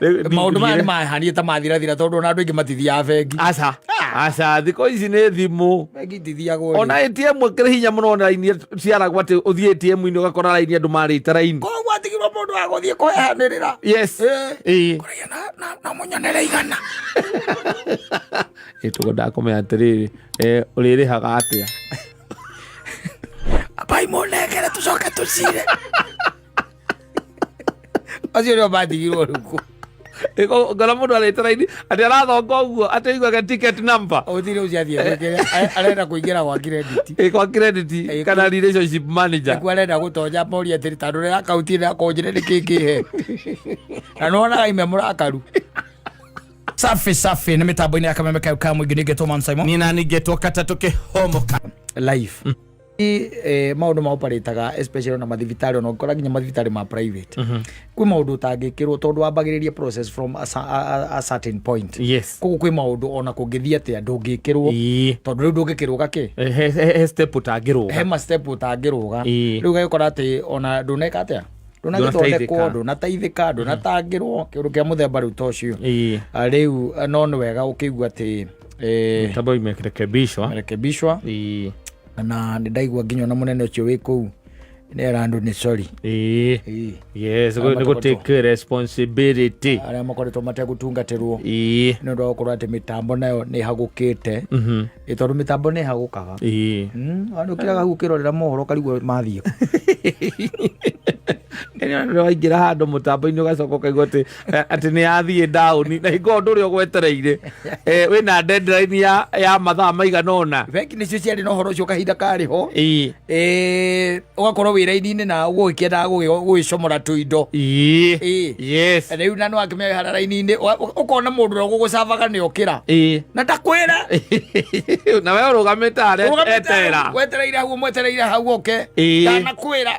Maũndũ maya nĩ mahanire ta mathirathira tondũ ona andũ aingĩ matithiaga bengi. Aca, aca, thikũ ici nĩ thimũ. Bengi itithiagwo. Ona ATM ĩkĩrĩ hinya mũno, ona raini ciaragwo atĩ ũthiĩ ATM-inĩ ũgakora raini andũ marĩte raini. Koguo atigirwo mũndũ wa gũthiĩ kũheanĩrĩra. Yes. Ĩĩ. Kũrĩa na mũnyonere 100. Ĩ tũkwendaga kũmenya atĩrĩrĩ, ũrĩrĩhaga atĩa? Ambai mũnengere tũcoke tũcire. Acio nĩo matigirwo rĩu kũ. Ngora mũndũ arĩte raini atĩ arathonga ũguo atĩ aiguaga ticket number. Gũtirĩ ũcio athiĩ gwĩkĩra arenda kũingĩra gwa credit. Ĩ kwa credit. Ĩ, kana relationship manager. Nĩkuo arenda gũtonya moria atĩrĩ tondũ rĩrĩa akaunti ĩno akonjire nĩ kĩ kĩhe. Na nĩwonaga ime mũrakaru. Safi safi nĩ mĩtambo-inĩ ya kameme kayo ka mũingĩ nĩngetwo Man Simon. Niĩ nani ngetwo katatũ kĩhomoka. Life. Maũndũ ma operataga especially ona mathibitarĩ, ona ũngĩkora nginya mathibitarĩ ma private, kwĩ maũndũ ũtangĩkĩrwo tondũ wambagĩrĩria process from a certain point. Koguo kwĩ maũndũ ona kũngĩthiĩ atĩa ndũngĩkĩrwo tondũ rĩu ndũngĩkĩrũga kĩ. He step ũtangĩrũga. He ma step ũtangĩrũga. Rĩu ũgagĩkora atĩ ona ndũneka atĩa, ndũnagĩthondekwo, ndũnateithĩka, ndũnatangĩrwo kĩũndũ kĩa mũthemba rĩu ta ũcio. Ah, rĩu no nĩ wega ũkĩigua atĩ Mitambo imerekebishwa. Rekebishwa. Na nĩ ndaigua nginya ona mũnene ũcio wĩ kũu nĩ era andũ nĩ sorry. Ĩĩ. Yes, Arĩa nĩ gũ take responsibility. Arĩa makoretwo mategũtungatĩrwo nĩ ũndũ wa gũkorwo atĩ mĩtambo nayo nĩ ĩhagũkĩte. Ĩ tondũ mĩtambo nĩ ĩhagũkaga. Andũ kĩraga hau ũkĩrorera mohoro karigwo mathiĩ. Nĩ waingĩra handũ mũtambo-inĩ ũgacoka ũkaigua atĩ nĩ yathiĩ down na hingo ũndũ ũrĩa ũgwetereire wĩna deadline ya mathaa maigana ũna. Bengi nĩcio ciarĩ na ũhoro ũcio kahinda karĩ ho. Ũgakorwo wĩ raini-inĩ na ũgũgĩkĩendaga gũgĩcomora tũindo. Rĩu na nĩwakĩmenya harĩa raini-inĩ ũkona mũndũ ũrĩa ũgũgũcavaga nĩ okĩra na ndakwĩra. Na we ũrũgamĩte harĩa etera. Wetereire hau, mwetereire hau oke. Ndanakwĩra.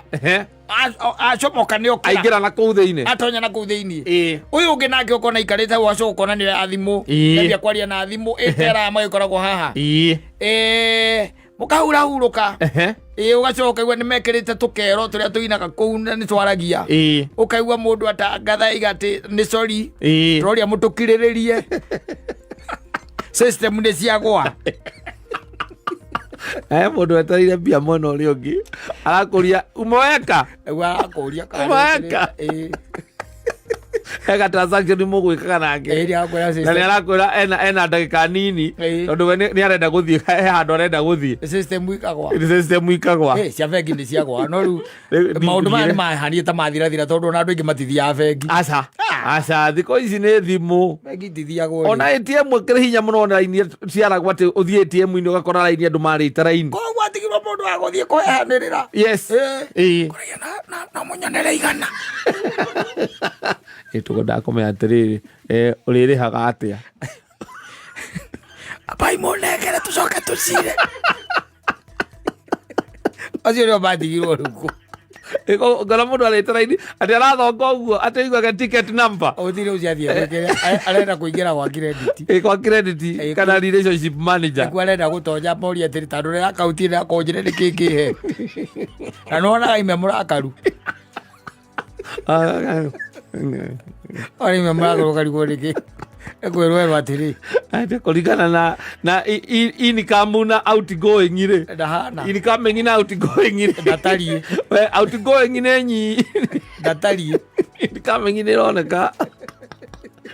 Acomoka nĩ okĩra. Aingĩra na kũu thĩinĩ. Atonya na kũu thĩinĩ. Ũyũ ũngĩ nake ũkona aikarĩte hau acoka ũkona nĩ oya thimũ. Ambia kwaria na thimũ ĩtera magĩkoragwo haha. Mũkahurahurũka. Ĩĩ, ũgacoka ũkaigua nĩ mekĩrĩte tũkero tũrĩa tũinaga kũu na nĩ twaragia. Ũkaigua mũndũ atangatha iga atĩ nĩ sorry. Tũroria mũtũkirĩrĩrie. System nĩ ciagwa. Mũndũ wetereire mbia mwena ũrĩa ũngĩ arakũria umeweka. Nĩguo arakũria kana Umeweka. Ĩĩ. Ega transaction mũgwĩkaga nake. Ĩĩ, nĩ arakwĩra na system nĩ arakwĩra ena ndagĩka nini tondũ we nĩ arenda gũthiĩ, he handũ arenda gũthiĩ. System ikagwa. System ikagwa. Ĩ, cia bengi nĩ ciagwa no rĩu Rĩu maũndũ maya thiĩ. nĩ mahanire ta mathirathira tondũ ona andũ aingĩ matithiaga bengi. Aca, aca, thikũ ici nĩ thimũ. Bengi itithiagwo. Ona ATM ĩkĩrĩ hinya mũno, ona raini ciaragwo atĩ ũthiĩ ATM-inĩ ũgakora raini andũ marĩte raini. Koguo atigirwo mũndũ wa gũthiĩ kũheanĩrĩra. Ĩĩ. Kũrĩa na mũnyonere 100. Ĩ tũkwendaga kũmenya atĩrĩrĩ, ũrĩrĩhaga atĩa? Ambai mũnengere tũcoke tũcire. Acio nĩo matigirwo rĩu kũ. Ngora mũndũ arĩte raini atĩ arathonga ũguo atĩ aiguaga ticket number. Gũtirĩ ũcio athiĩ gwĩkĩra arenda kũingĩra gwa credit. Ĩ kwa credit. Ĩ, kana relationship manager. Nĩkuo arenda gũtonya moria atĩrĩ tondũ rĩrĩa akaunti ĩno akonjire nĩ kĩ kĩhe. Na nĩwonaga ime mũrakaru. Ona ime mũrakaru ũkarigwo nĩkĩ. Ekwĩrwo atĩrĩ. Atĩ kũringana na income na outgoing rĩ. Ndahana. Incoming na outgoing rĩ. Ndatariĩ. We outgoing nĩ nyi. Ndatariĩ. Incoming nĩ ĩroneka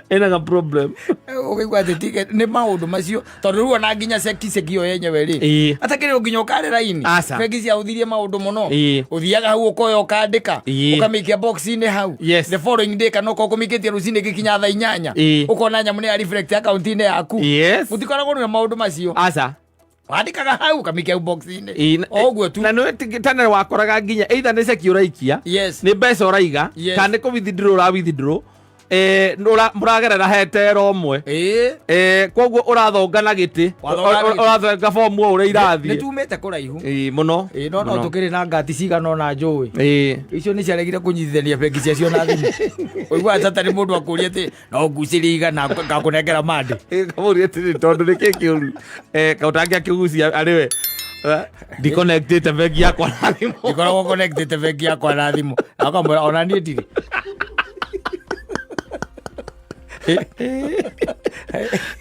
ĩna ga problem. Ũkaigua atĩ ticket nĩ maũndũ macio tondũ rĩu ona nginya ceki ceki ĩyo yenyewe rĩ atakĩrĩ nginya ũkare raini. Bengi ciahũthirie maũndũ mũno. Ũthiaga hau ũkoya ũkandĩka ũkamĩikia box-inĩ hau. The following day kana ũkorwo ũkũmĩikĩtie rũcinĩ gĩkinya thaa 8 ũkona nyamũ nĩ ya reflect account-inĩ yaku. Gũtikoragwo na maũndũ macio. Aca. Wandĩkaga hau ũkamĩikia hau box-inĩ. O ũguo tu. Na nĩ tene wakoraga nginya either nĩ ceki ũraikia, nĩ mbeca ũraiga, kana nĩ kũ withdraw ũra withdraw, mũragerera hetero ũmwe. Koguo ũrathonga na gĩtĩ. Wathonga na gĩtĩ. Ũrathonga bomu o ũrĩa Nĩ irathiĩ. tumĩte kũraihu. Ĩĩ, mũno. Ĩĩ, no Mũno. tũkĩrĩ na ngati cigana ũna njũĩ icio nĩ ciaregire kũnyitithania bengi ciacio na thimũ. Ũiguaga tata nĩ mũndũ akũria atĩ no ngucĩrie 100 ngakũnengera mandĩ. Kamũria atĩrĩ tondũ nĩ kĩ kĩũru kaũtangĩakĩgucia arĩ we ndiconnectĩte bengi yakwa na thimũ. Ndikoragwo connected bengi yakwa na thimũ na akamwĩra ona niĩ ndirĩ.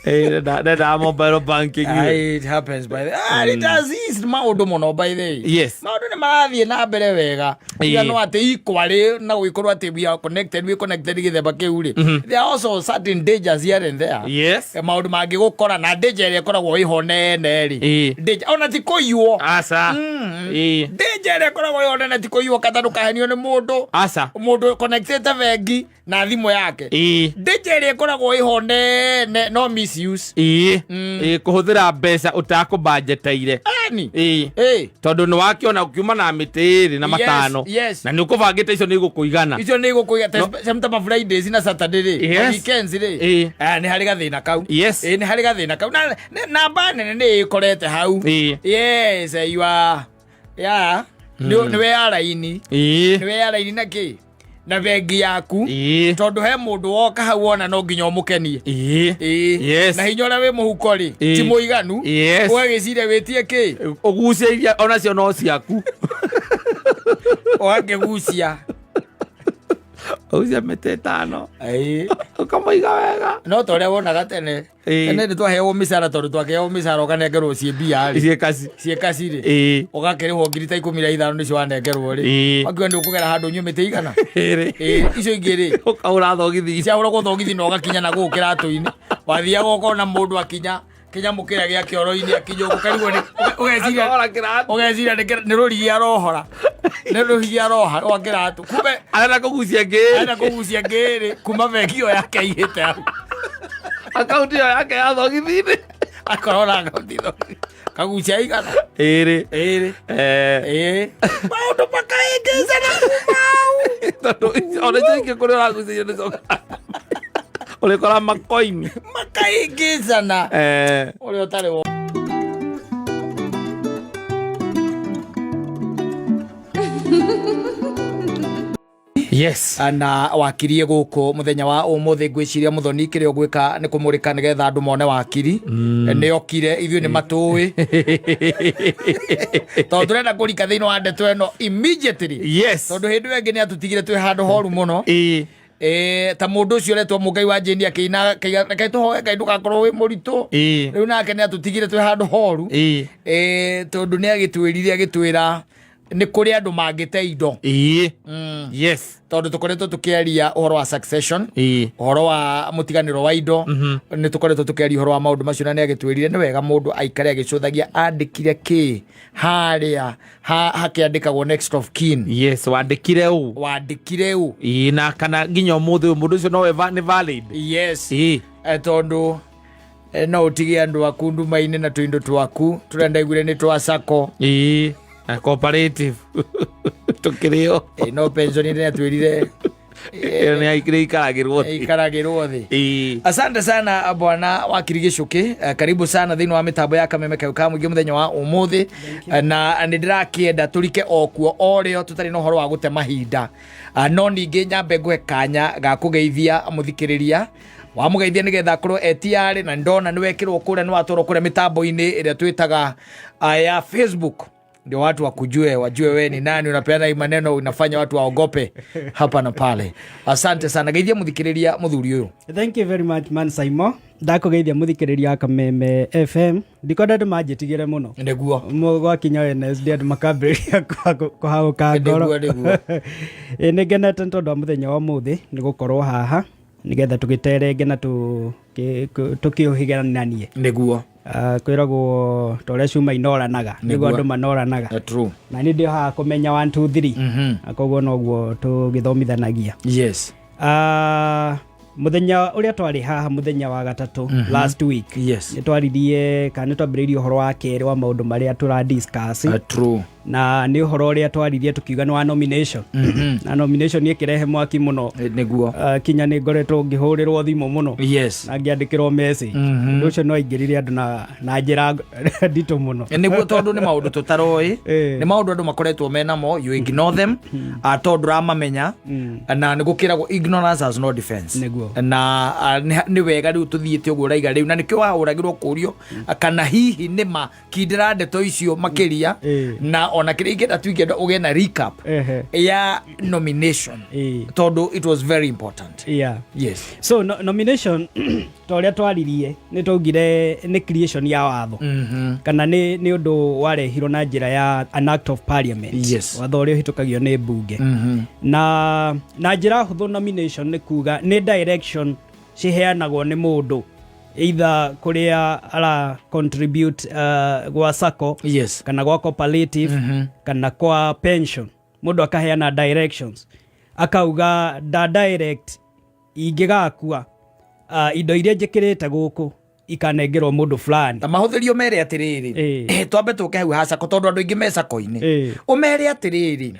Ndendaga mobile banking. Aye, it happens by the ah, it has eased maũndũ mũno by the way. Yes. Maũndũ nĩ marathiĩ na mbere wega. Tiga no atĩ ikwarĩ na gũgĩkorwo atĩ we are connected, we connected gĩthemba kĩu rĩ. There are also certain dangers here and there. Yes. Maũndũ mangĩgũkora na danger ĩrĩa ĩkoragwo ĩho nene rĩ. Danger ona ti kũiywo. Aca. Danger ĩrĩa ĩkoragwo ĩho nene ti kũiywo kata ndũkahenio nĩ mũndũ. Aca. Mũndũ connectĩte bengi na thimũ yake. Danger ĩrĩa ĩkoragwo ĩho nene no misuse. Ĩĩ, kũhũthĩra mbeca ũtakũbanjeteire. Ani. Ĩĩ, tondũ nĩ wakĩona ũkiuma na mĩtĩ ĩrĩ na matano, yes. na nĩ ũkũbangĩte icio nĩ igũkũigana. Icio nĩ igũkũiga ta Fridays na Saturday rĩ. Weekends rĩ. Ah, nĩ harĩ gathĩna kau. Ĩĩ, nĩ harĩ gathĩna kau na namba nene nĩ ĩkorete hau. Yes, you are, yeah, nĩ we ya raini. Nĩ we ya raini na kĩ na bengi yaku. Tondũ he mũndũ woka hau wona no nginya ũmũkenie. Ĩĩ. Na hinya ũrĩa wĩ mũhuko rĩ ti mũiganu. Ũgagĩciria wĩtie kĩ. Ũgucie iria onacio no ciaku. Ũgakĩgucia. Ũgucie mĩtĩ 5. Ĩĩ. Ũkamũiga wega. No ta ũrĩa wonaga tene. Tene nĩ twaheagwo mĩcara, tondũ twakĩheagwo mĩcara ũkanengerwo ciĩ mbia rĩ. Ciĩ kaci. Ciĩ kaci rĩ. Ũgakĩrĩhwo ngiri ta 15 nĩcio wanengerwo rĩ. Wakiuga nĩ ũkũgera handũ ũnyue mĩtĩ igana. Ĩrĩ. Ĩĩ, icio ingĩ rĩ. Ũkahũra thogithi. Ciahũragwo thogithi na ũgakinya na gũkũ kĩratũ-inĩ. Wathiaga ũkona mũndũ akinya kĩnyamũ kĩrĩa gĩa kĩoro-inĩ akinya ũguo ũkarigwo nĩ ũgeciria Akahora kĩratũ. Ũgeciria nĩ rũrigi arohora. Nĩ rũrigi aroha rwa kĩratũ. Kumbe arenda kũgucia ngĩrĩ. Arenda kũgucia ngĩrĩ kuma bengi ĩyo yake aigĩte hau. Akaunti ĩyo yake ya thogithi-inĩ. Akorora akaunti thogithi. Kagucia igana. Ĩrĩ. Ĩrĩ. Ĩĩ. Maũndũ makaingĩcana kuma hau. Tondũ ona icio ingĩ kũrĩa ũragucĩrio nĩ coka. Ũrĩkora makoini. Makaingĩcana. Ũrĩa ũtarĩ wo. Yes. Na wakirie gũkũ mũthenya wa ũmũthĩ, ngwĩciria mũthoni kĩrĩa ũgwĩka nĩ kũmũrĩka nĩgetha andũ mone wakiri. Nĩ okire, ithuĩ nĩ matũĩ tondũ tũrenda kũrika thĩinĩ wa ndeto ĩno immediately. Yes. Tondũ hĩndĩ ĩyo ĩngĩ nĩ atũtigire twĩ handũ horu mũno. Ta mũndũ ũcio ũretwo Mũngai wa Jane akĩina, akĩiga, reke tũhoe Ngai ndũgakorwo wĩ mũritũ. Rĩu nake nĩ atũtigire twĩ handũ horu. Tondũ nĩ agĩtwĩrire, agĩtwĩra nĩ kũrĩ andũ mangĩte indo. Yes. Tondũ tũkoretwo tũkĩaria ũhoro wa succession, ũhoro wa mũtiganĩro wa indo, nĩ tũkoretwo tũkĩaria ũhoro wa maũndũ macio, na nĩ agĩtwĩrire nĩ wega mũndũ aikare agĩcũthagia andĩkire kĩ harĩa hakĩandĩkagwo next of kin. Yes, wandĩkire ũ. Wandĩkire ũ. Na kana nginya ũmũthĩ ũyũ mũndũ ũcio nowe nĩ valid. Yes. Tondũ no ũtige andũ aku nduma-inĩ na tũindo twaku tũrĩa ndaiguire nĩ twa sacco. Na cooperative. Tũkĩrĩo. No pension nĩ atwĩrire Ĩyo nĩ ĩikaragĩrwo thĩ. Ĩikaragĩrwo thĩ. Asante sana bwana wakiri Gichuki. Karibu sana thĩinĩ wa mĩtambo ya Kameme Kayũ ka Mũingĩ mũthenya wa ũmũthĩ. Na nĩ ndĩrakĩenda tũrike o kuo o rĩo tũtarĩ na ũhoro wa gũte mahinda. No ningĩ nyambe ngũhe kanya ga kũgeithia mũthikĩrĩria. Wamũgeithia nĩgetha akorwo etiarĩ, na ndona nĩ wekĩrwo kũrĩa, nĩ watwarwo kũrĩa mĩtambo-inĩ ĩrĩa twĩtaga ya Facebook. Ndio watu wakujue, wajue we ni nani, unapeana hii maneno, unafanya watu waogope hapa na pale. Asante sana. Geithia muthikiriria muthuri uyu. Thank you very much man Saimo. Ndakugeithia muthikiriria wa Kameme FM. Ndikwenda andu manjitigire muno. Niguo. Gwakinya Wednesday andu makambĩrĩria kũhaũka ngoro. Niguo, niguo. Ĩ, nĩ ngenete nĩ tondũ wa mũthenya wa ũmũthĩ nĩ gũkorwo haha nĩgetha tũgĩterenge na tũkĩũhĩgananie. Niguo. Kwĩragwo ta ũrĩa cuma inoranaga, nĩguo Nĩguo. andũ manoranaga. True. Na niĩ ndĩ haha kũmenya 1 2 3. Na koguo noguo tũgĩthomithanagia. Yes. Mũthenya ũrĩa twarĩ haha mũthenya wa gatatũ, last week. Yes. Nĩ twaririe kana nĩ twambĩrĩirie ũhoro wa kerĩ wa maũndũ marĩa tũra discuss. True. Na nĩ ũhoro ũrĩa twaririe tũkiuga nĩ wa nomination. Na nomination ĩkĩrehe mwaki mũno. Nĩguo. Kinya nĩ ngoretwo ngĩhũrĩrwo thimũ mũno. Yes. Na ngĩandĩkĩrwo message. Ũndũ ũcio no aingĩrire andũ na njĩra nditũ mũno. Nĩguo, tondũ nĩ maũndũ tũtaroĩ. Nĩ maũndũ andũ makoretwo menamo, you ignore them, tondũ ndũramamenya. Na nĩ gũkĩragwo ignorance has no defense. Nĩguo. Na nĩ wega rĩu tũthiĩte ũguo ũraiga rĩu, na nĩkĩo wahũragĩrwo kũrio kana hihi nĩ ma kindĩra ndeto icio makĩria. Na Ona kĩrĩa ingĩenda tu, ingĩenda ũgĩe na recap ya nomination, tondũ it was very important. Yes. So no, nomination, ta ũrĩa twaririe, nĩ twaugire nĩ creation ya watho, kana nĩ ũndũ warehirwo na njĩra ya an act of parliament, watho ũrĩa ũhĩtũkagio nĩ mbunge. Na njĩra hũthũ, nomination nĩ kuga nĩ direction ciheanagwo nĩ mũndũ, either kũrĩa ara contribute gwa sacco, kana gwa cooperative, kana kwa pension. Mũndũ akaheana directions, akauga nda direct ingĩgakua, indo iria njĩkĩrĩte gũkũ ikanengerwo mũndũ fulani. Ta mahũthĩrio mere atĩrĩrĩ, twambe tũke hau ha sacco, tondũ andũ aingĩ me sacco-inĩ. Ũmere atĩrĩrĩ,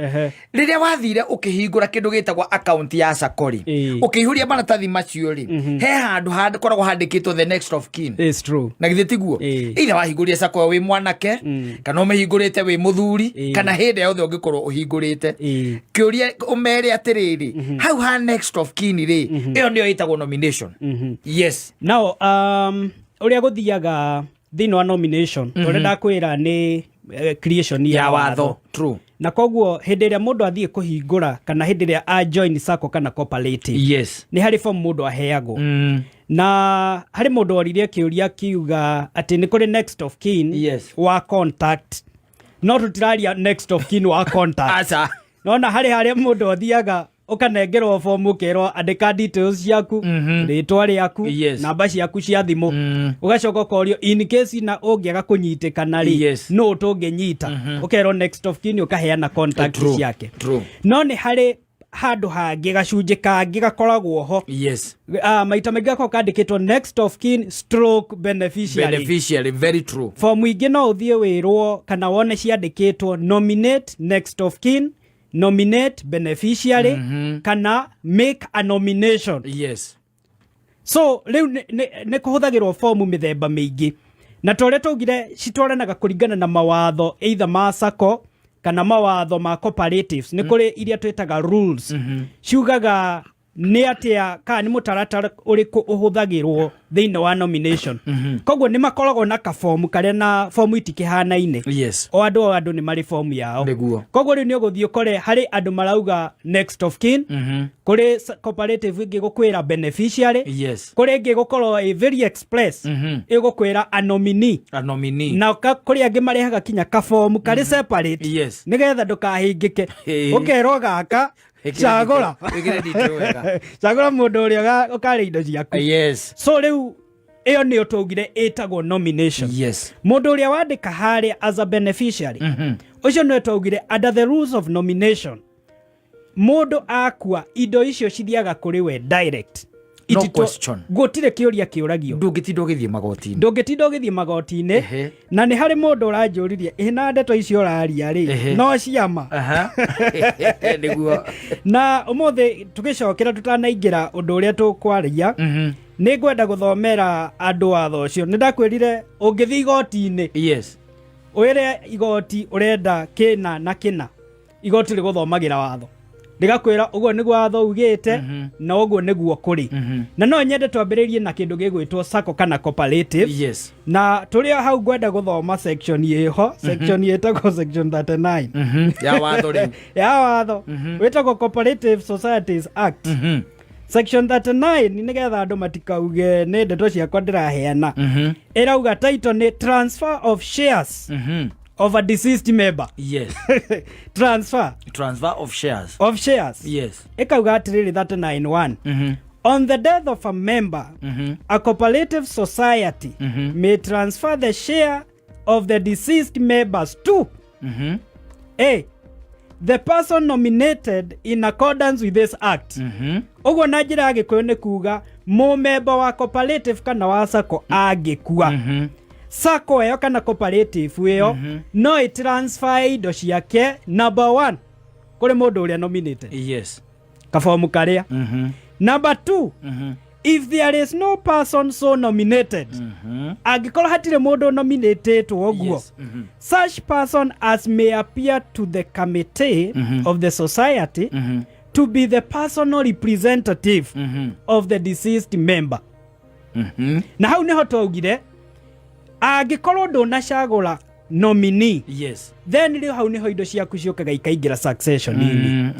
rĩrĩa wathire ũkĩhingũra kĩndũ gĩtagwo account ya sacco rĩ, ũkĩihũria maratathi macio rĩ, he handũ hakoragwo handĩkĩtwo the next of kin. It's true. Na githĩ tiguo? Either wahingũrire sacco ĩyo wĩ mwanake, kana ũmĩhingũrĩte wĩ mũthuri, kana hĩndĩ yothe ũngĩkorwo ũhingũrĩte. Kĩũria, ũmere atĩrĩrĩ, hau ha next of kin rĩ, ĩyo nĩyo ĩtagwo nomination. Yes. Now, ũrĩa gũthiaga thĩinĩ wa nomination, ũrĩa ndakwĩra nĩ creation ya watho. True. Na koguo hĩndĩ ĩrĩa mũndũ athiĩ kũhingũra, kana hĩndĩ ĩrĩa a join sacco kana cooperative, nĩ harĩ form mũndũ aheagwo. Na harĩ mũndũ oririe kĩũria kiuga atĩ nĩ kũrĩ next of kin wa contact, no tũtiraria next of kin wa contact. Aca. Nona harĩ harĩa mũndũ athiaga ũkanengerwo fomu, ũkerwo andĩka details ciaku, rĩtwa rĩaku, namba ciaku cia thimũ, ũgacoka ũkorio in case na ũngĩaga kũnyitĩkana rĩ, nũ tũngĩnyita? Ũkerwo next of kin, ũkaheana contact ciake. No nĩ harĩ handũ hangĩ, gacunjĩ kangĩ gakoragwo ho. Maita maingĩ gakoragwo kandĩkĩtwo next of kin stroke beneficiary. Beneficiary, very true. Fomu ingĩ no ũthiĩ wĩrwo kana wone ciandĩkĩtwo nominate next of kin, nominate beneficiary, kana make a nomination. So rĩu nĩ kũhũthagĩrwo fomu mĩthemba mĩingĩ, na ta ũrĩa twaugire, citwaranaga kũringana na mawatho either ma sacco kana mawatho ma cooperatives. Nĩ kũrĩ iria twĩtaga rules, ciugaga nĩ atĩa kana nĩ mũtaratara ũrĩkũ ũhũthagĩrwo thĩinĩ wa nomination. Koguo nĩ makoragwo na kabomu karĩa, na fomu itikĩhanaine. O andũ nĩ marĩ fomu yao. Koguo rĩu nĩ ũgũthiĩ ũkore harĩ andũ marauga next of kin, kũrĩ cooperative ĩngĩ gũkwĩra beneficiary, kũrĩ ĩngĩ gũkorwo ĩ very express, ĩgũkwĩra a nominee. A nominee. Na kũrĩ angĩ marehaga kinya kabomu karĩ separate, nĩgetha ndũkahĩngĩke. Ũkerwo gaka, cagũra. Wĩkĩre detail wega. Cagũra mũndũ ũrĩa ũkarĩa indo ciaku. So rĩu ĩyo nĩyo twaugire ĩtagwo nomination. Mũndũ ũrĩa wandĩka harĩa as a beneficiary, ũcio nĩwe twaugire under the rules of nomination, mũndũ akua, indo icio cithiaga kũrĩ we direct. No question. Gũtirĩ kĩũria kĩũragio. Ndũngĩtinda ũgĩthiĩ magoti-inĩ. Ndũngĩtinda ũgĩthiĩ magoti-inĩ. Na nĩ harĩ mũndũ ũranjũririe, ĩ na ndeto icio ũraria rĩ, no ciama? Nĩguo. Na ũmũthĩ tũgĩcokera, tũtanaingĩra ũndũ ũrĩa tũkwaria, nĩ ngwenda gũthomera andũ watho ũcio. Nĩ ndakwĩrire ũngĩthiĩ igoti-inĩ, wĩre igoti ũrenda kĩna na kĩna, igoti rĩgũthomagĩra watho, rĩgakwĩra ũguo nĩguo watho ugĩte na ũguo nĩguo kũrĩ. Na no nyende twambĩrĩrie na kĩndũ gĩgwĩtwo sacco kana cooperative. Na tũrĩ o hau, ngwenda gũthoma section ĩho, section ĩtagwo section 39. Ya watho rĩu. Ya watho wĩtagwo Cooperative Societies Act, section 39, nĩgetha andũ matikauge nĩ ndeto ciakwa ndĩraheana. Ĩrauga, title nĩ transfer of shares of a deceased member. Transfer Transfer of shares. Of shares. Ĩkauga atĩrĩrĩ, 391: On the death of a member, a cooperative society may transfer the share of the deceased members to A, the person nominated in accordance with this act. Ũguo na njĩra ya Gĩkũyũ nĩ kuga mũmemba wa cooperative kana wa sacco angĩkua, sacco ĩyo kana cooperative ĩyo no ĩtransfer indo ciake, number one, kũrĩ mũndũ ũrĩa nominated, kabomu karĩa. Number two, if there is no person so nominated, angĩkorwo hatirĩ mũndũ nominatetwo ũguo, such person as may appear to the committee of the society to be the personal representative of the deceased member. Na hau niho twaugire angĩkorwo ndũnacagũra nominee, then rĩu hau nĩho indo ciaku ciũkaga ikaingĩra succession-inĩ.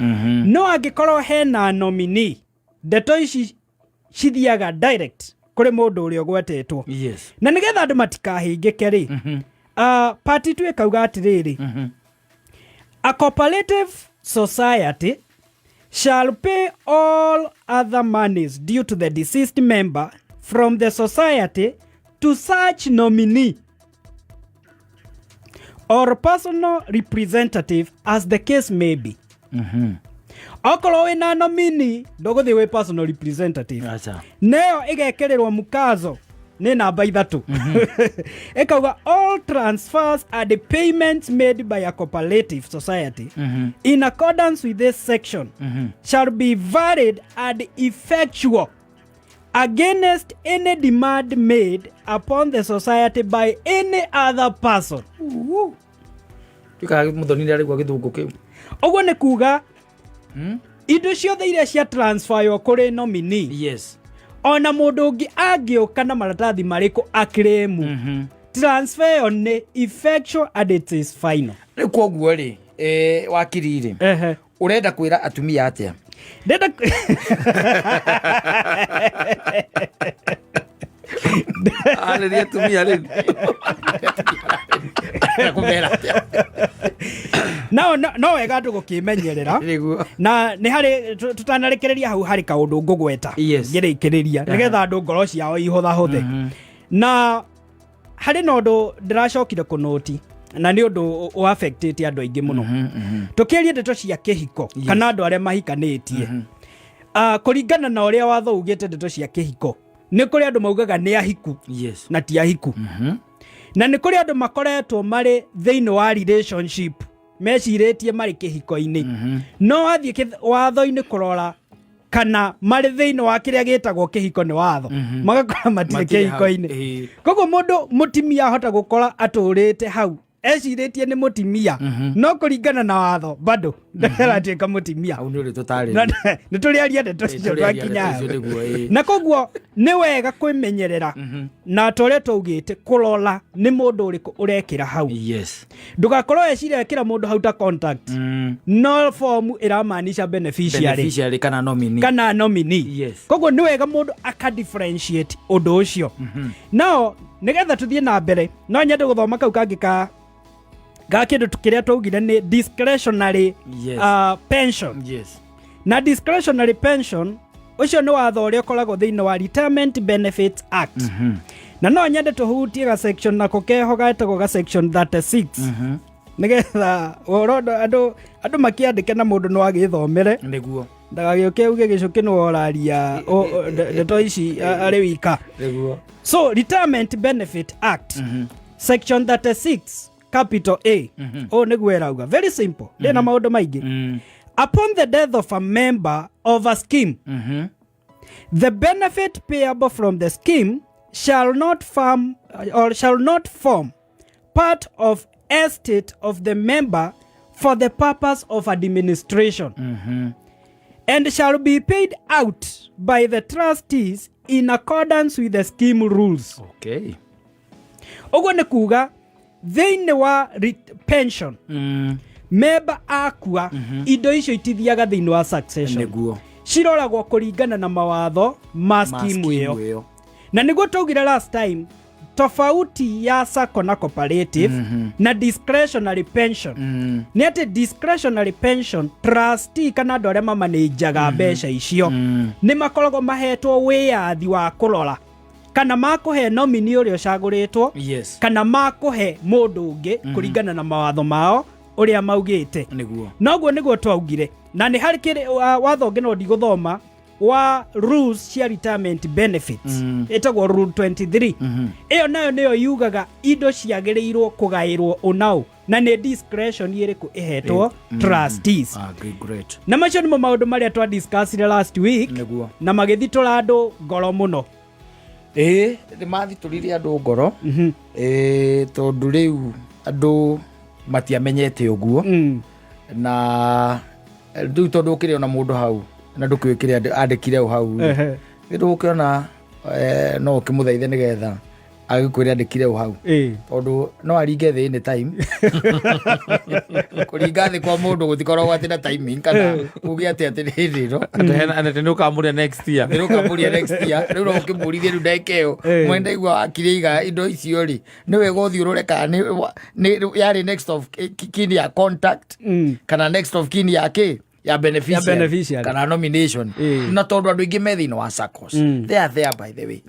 No angĩkorwo hena nominee, ndeto ici cithiaga direct kũrĩ mũndũ ũrĩa ũgwetetwo. Na nĩgetha andũ matikahĩngĩke rĩ, part 2 ĩkauga atĩrĩrĩ, a cooperative society shall pay all other monies due to the deceased member from the society to such nominee or personal representative as the case may be. Okorwo wĩna nominee, ndũgũthiĩ wĩ personal representative. Aca. Nayo ĩgekĩrĩrwo mukazo nĩ namba 3, ĩkauga all transfers and the payments made by a cooperative society in accordance with this section shall be valid and effectual against any demand made upon the society by any other person. Tuikaga muthoni nĩ arĩgua gĩthũngũ kĩu. Ũguo nĩ kuga indo ciothe iria cia transferwo kũrĩ nominee, ona mũndũ ũngĩ angĩũka na maratathi marĩkũ aclaim, transfer ĩyo nĩ effectual and it is final. Rĩu koguo rĩ, wakiri rĩ, ũrenda kwĩra atumia atĩa? Ndenda Arĩria atumia rĩu. Ũrenda kũmera atĩa? No wega andũ gũkĩmenyerera. Nĩguo. Na nĩ harĩ tũtanarekereria hau, harĩ kaũndũ ngũgweta ngĩrĩkĩrĩria nĩgetha andũ ngoro ciao ihũthahũthe. Na harĩ na ũndũ ndĩracokire kũnũti, na nĩ ũndũ ũaffectĩte andũ aingĩ mũno. Tũkĩaria ndeto cia kĩhiko kana andũ arĩa mahikanĩtie, kũringana na ũrĩa watho ugĩte ndeto cia kĩhiko, nĩ kũrĩ andũ maugaga nĩ ahiku na ti ahiku, na nĩ kũrĩ andũ makoretwo marĩ thĩinĩ wa relationship mecirĩtie marĩ kĩhiko-inĩ, no wathiĩ watho-inĩ kũrora kana marĩ thĩinĩ wa kĩrĩa gĩtagwo kĩhiko nĩ watho, magakora matirĩ Matirĩ hau. kĩhiko-inĩ. Koguo mũndũ mũtimia ahota gũkora atũrĩte hau ecirĩtie nĩ mũtimia, no kũringana na watho bado ndaratuĩka mũtimia. Hau nĩ ũrĩ tũtarĩria. Nĩ tũrĩaria ndeto icio tũrĩaria twakinya ndeto icio hau. nĩguo, ĩĩ. Na koguo nĩ wega kwĩmenyerera na ta ũrĩa twaugĩte kũrora nĩ mũndũ ũrĩkũ ũrekĩra hau. Ndũgakorwo eciria ekĩra mũndũ hau ta contact, no fomu ĩramaanisha beneficiary. Beneficiary kana nominee. Kana nominee. Koguo nĩ wega mũndũ aka differentiate ũndũ ũcio. Nao nĩgetha tũthiĩ na mbere, no nyende gũthoma kau kangĩ ka kĩndũ kĩrĩa twaugire nĩ discretionary pension. Na discretionary pension ũcio nĩ watho ũrĩa ũkoragwo thĩinĩ wa Retirement Benefits Act, na no nyende tũhutie ga section nako keho getagwo ga section 36, nĩgetha ũhoro andũ makĩandĩke na mũndũ no agĩthomere, ndagagĩũke uge gĩcũkĩ nĩwe ũraria ndeto ici arĩ wika. So Retirement Benefit Act, section 36 capital A, ũũ nĩguo ĩrauga, very simple, ndĩna maũndũ maingĩ. Upon the death of a member of a scheme, the benefit payable from the scheme shall not form or shall not form part of estate of the member for the purpose of administration and shall be paid out by the trustees in accordance with the scheme rules. Ũguo nĩ kuga thĩinĩ wa pension, member akua, indo icio itithiaga thĩinĩ wa succession. Ciroragwo kũringana na mawatho ma Ma scheme scheme ĩyo. ĩyo. Na nĩguo twaugire last time tofauti ya sacco na cooperative na discretionary pension nĩ atĩ discretionary pension, trustee kana andũ arĩa mamanĩnjaga mbeca icio nĩ makoragwo mahetwo wĩyathi wa kũrora kana makũhe nominee ũrĩa ũcagũrĩtwo kana makũhe mũndũ ũngĩ kũringana na mawatho mao ũrĩa maugĩte. Noguo nĩguo twaugire, na nĩ harĩ watho ũngĩ no ndigũthoma wa rules cia retirement benefits, ĩtagwo rule 23. Ĩyo nayo nĩyo yugaga indo ciagĩrĩirwo kũgaĩrwo ũnaũ na nĩ discretion ĩrĩkũ ĩhetwo trustees. Ah, great, great. Na macio nĩmo maũndũ marĩa twa discussire last week na magĩthitũra andũ ngoro mũno. Ĩĩ, nĩ mathitũrire andũ ngoro, ĩĩ, tondũ rĩu andũ matiamenyete ũguo. Na rĩu tondũ ũkĩrĩ ona mũndũ hau na ndũkĩũĩ kĩrĩa andĩkire o hau, nĩ ndũgũkĩona, no ũkĩmũthaithe nĩgetha Agĩkwĩra andĩkire ũ hau? Tondũ no aringe thĩ any time. Kũringa thĩ kwa mũndũ gũtikoragwo atĩ na timing kana uge atĩ atĩ hĩndĩ ĩno. Atĩ nĩ ũkamũria next year. Nĩ ũkamũria next year. Rĩu no ũkĩmũrithie rĩu ndagĩka ĩyo. Mwenda igua wakire iga indo icio rĩ, nĩ wega ũthiĩ ũrore kana nĩ yarĩ next of kin ya contact kana next of kin ya kĩ, ya beneficiary, Ya beneficiary. kana nomination. Na tondũ andũ aingĩ me thĩinĩ wa SACCOs, they are there, by the way.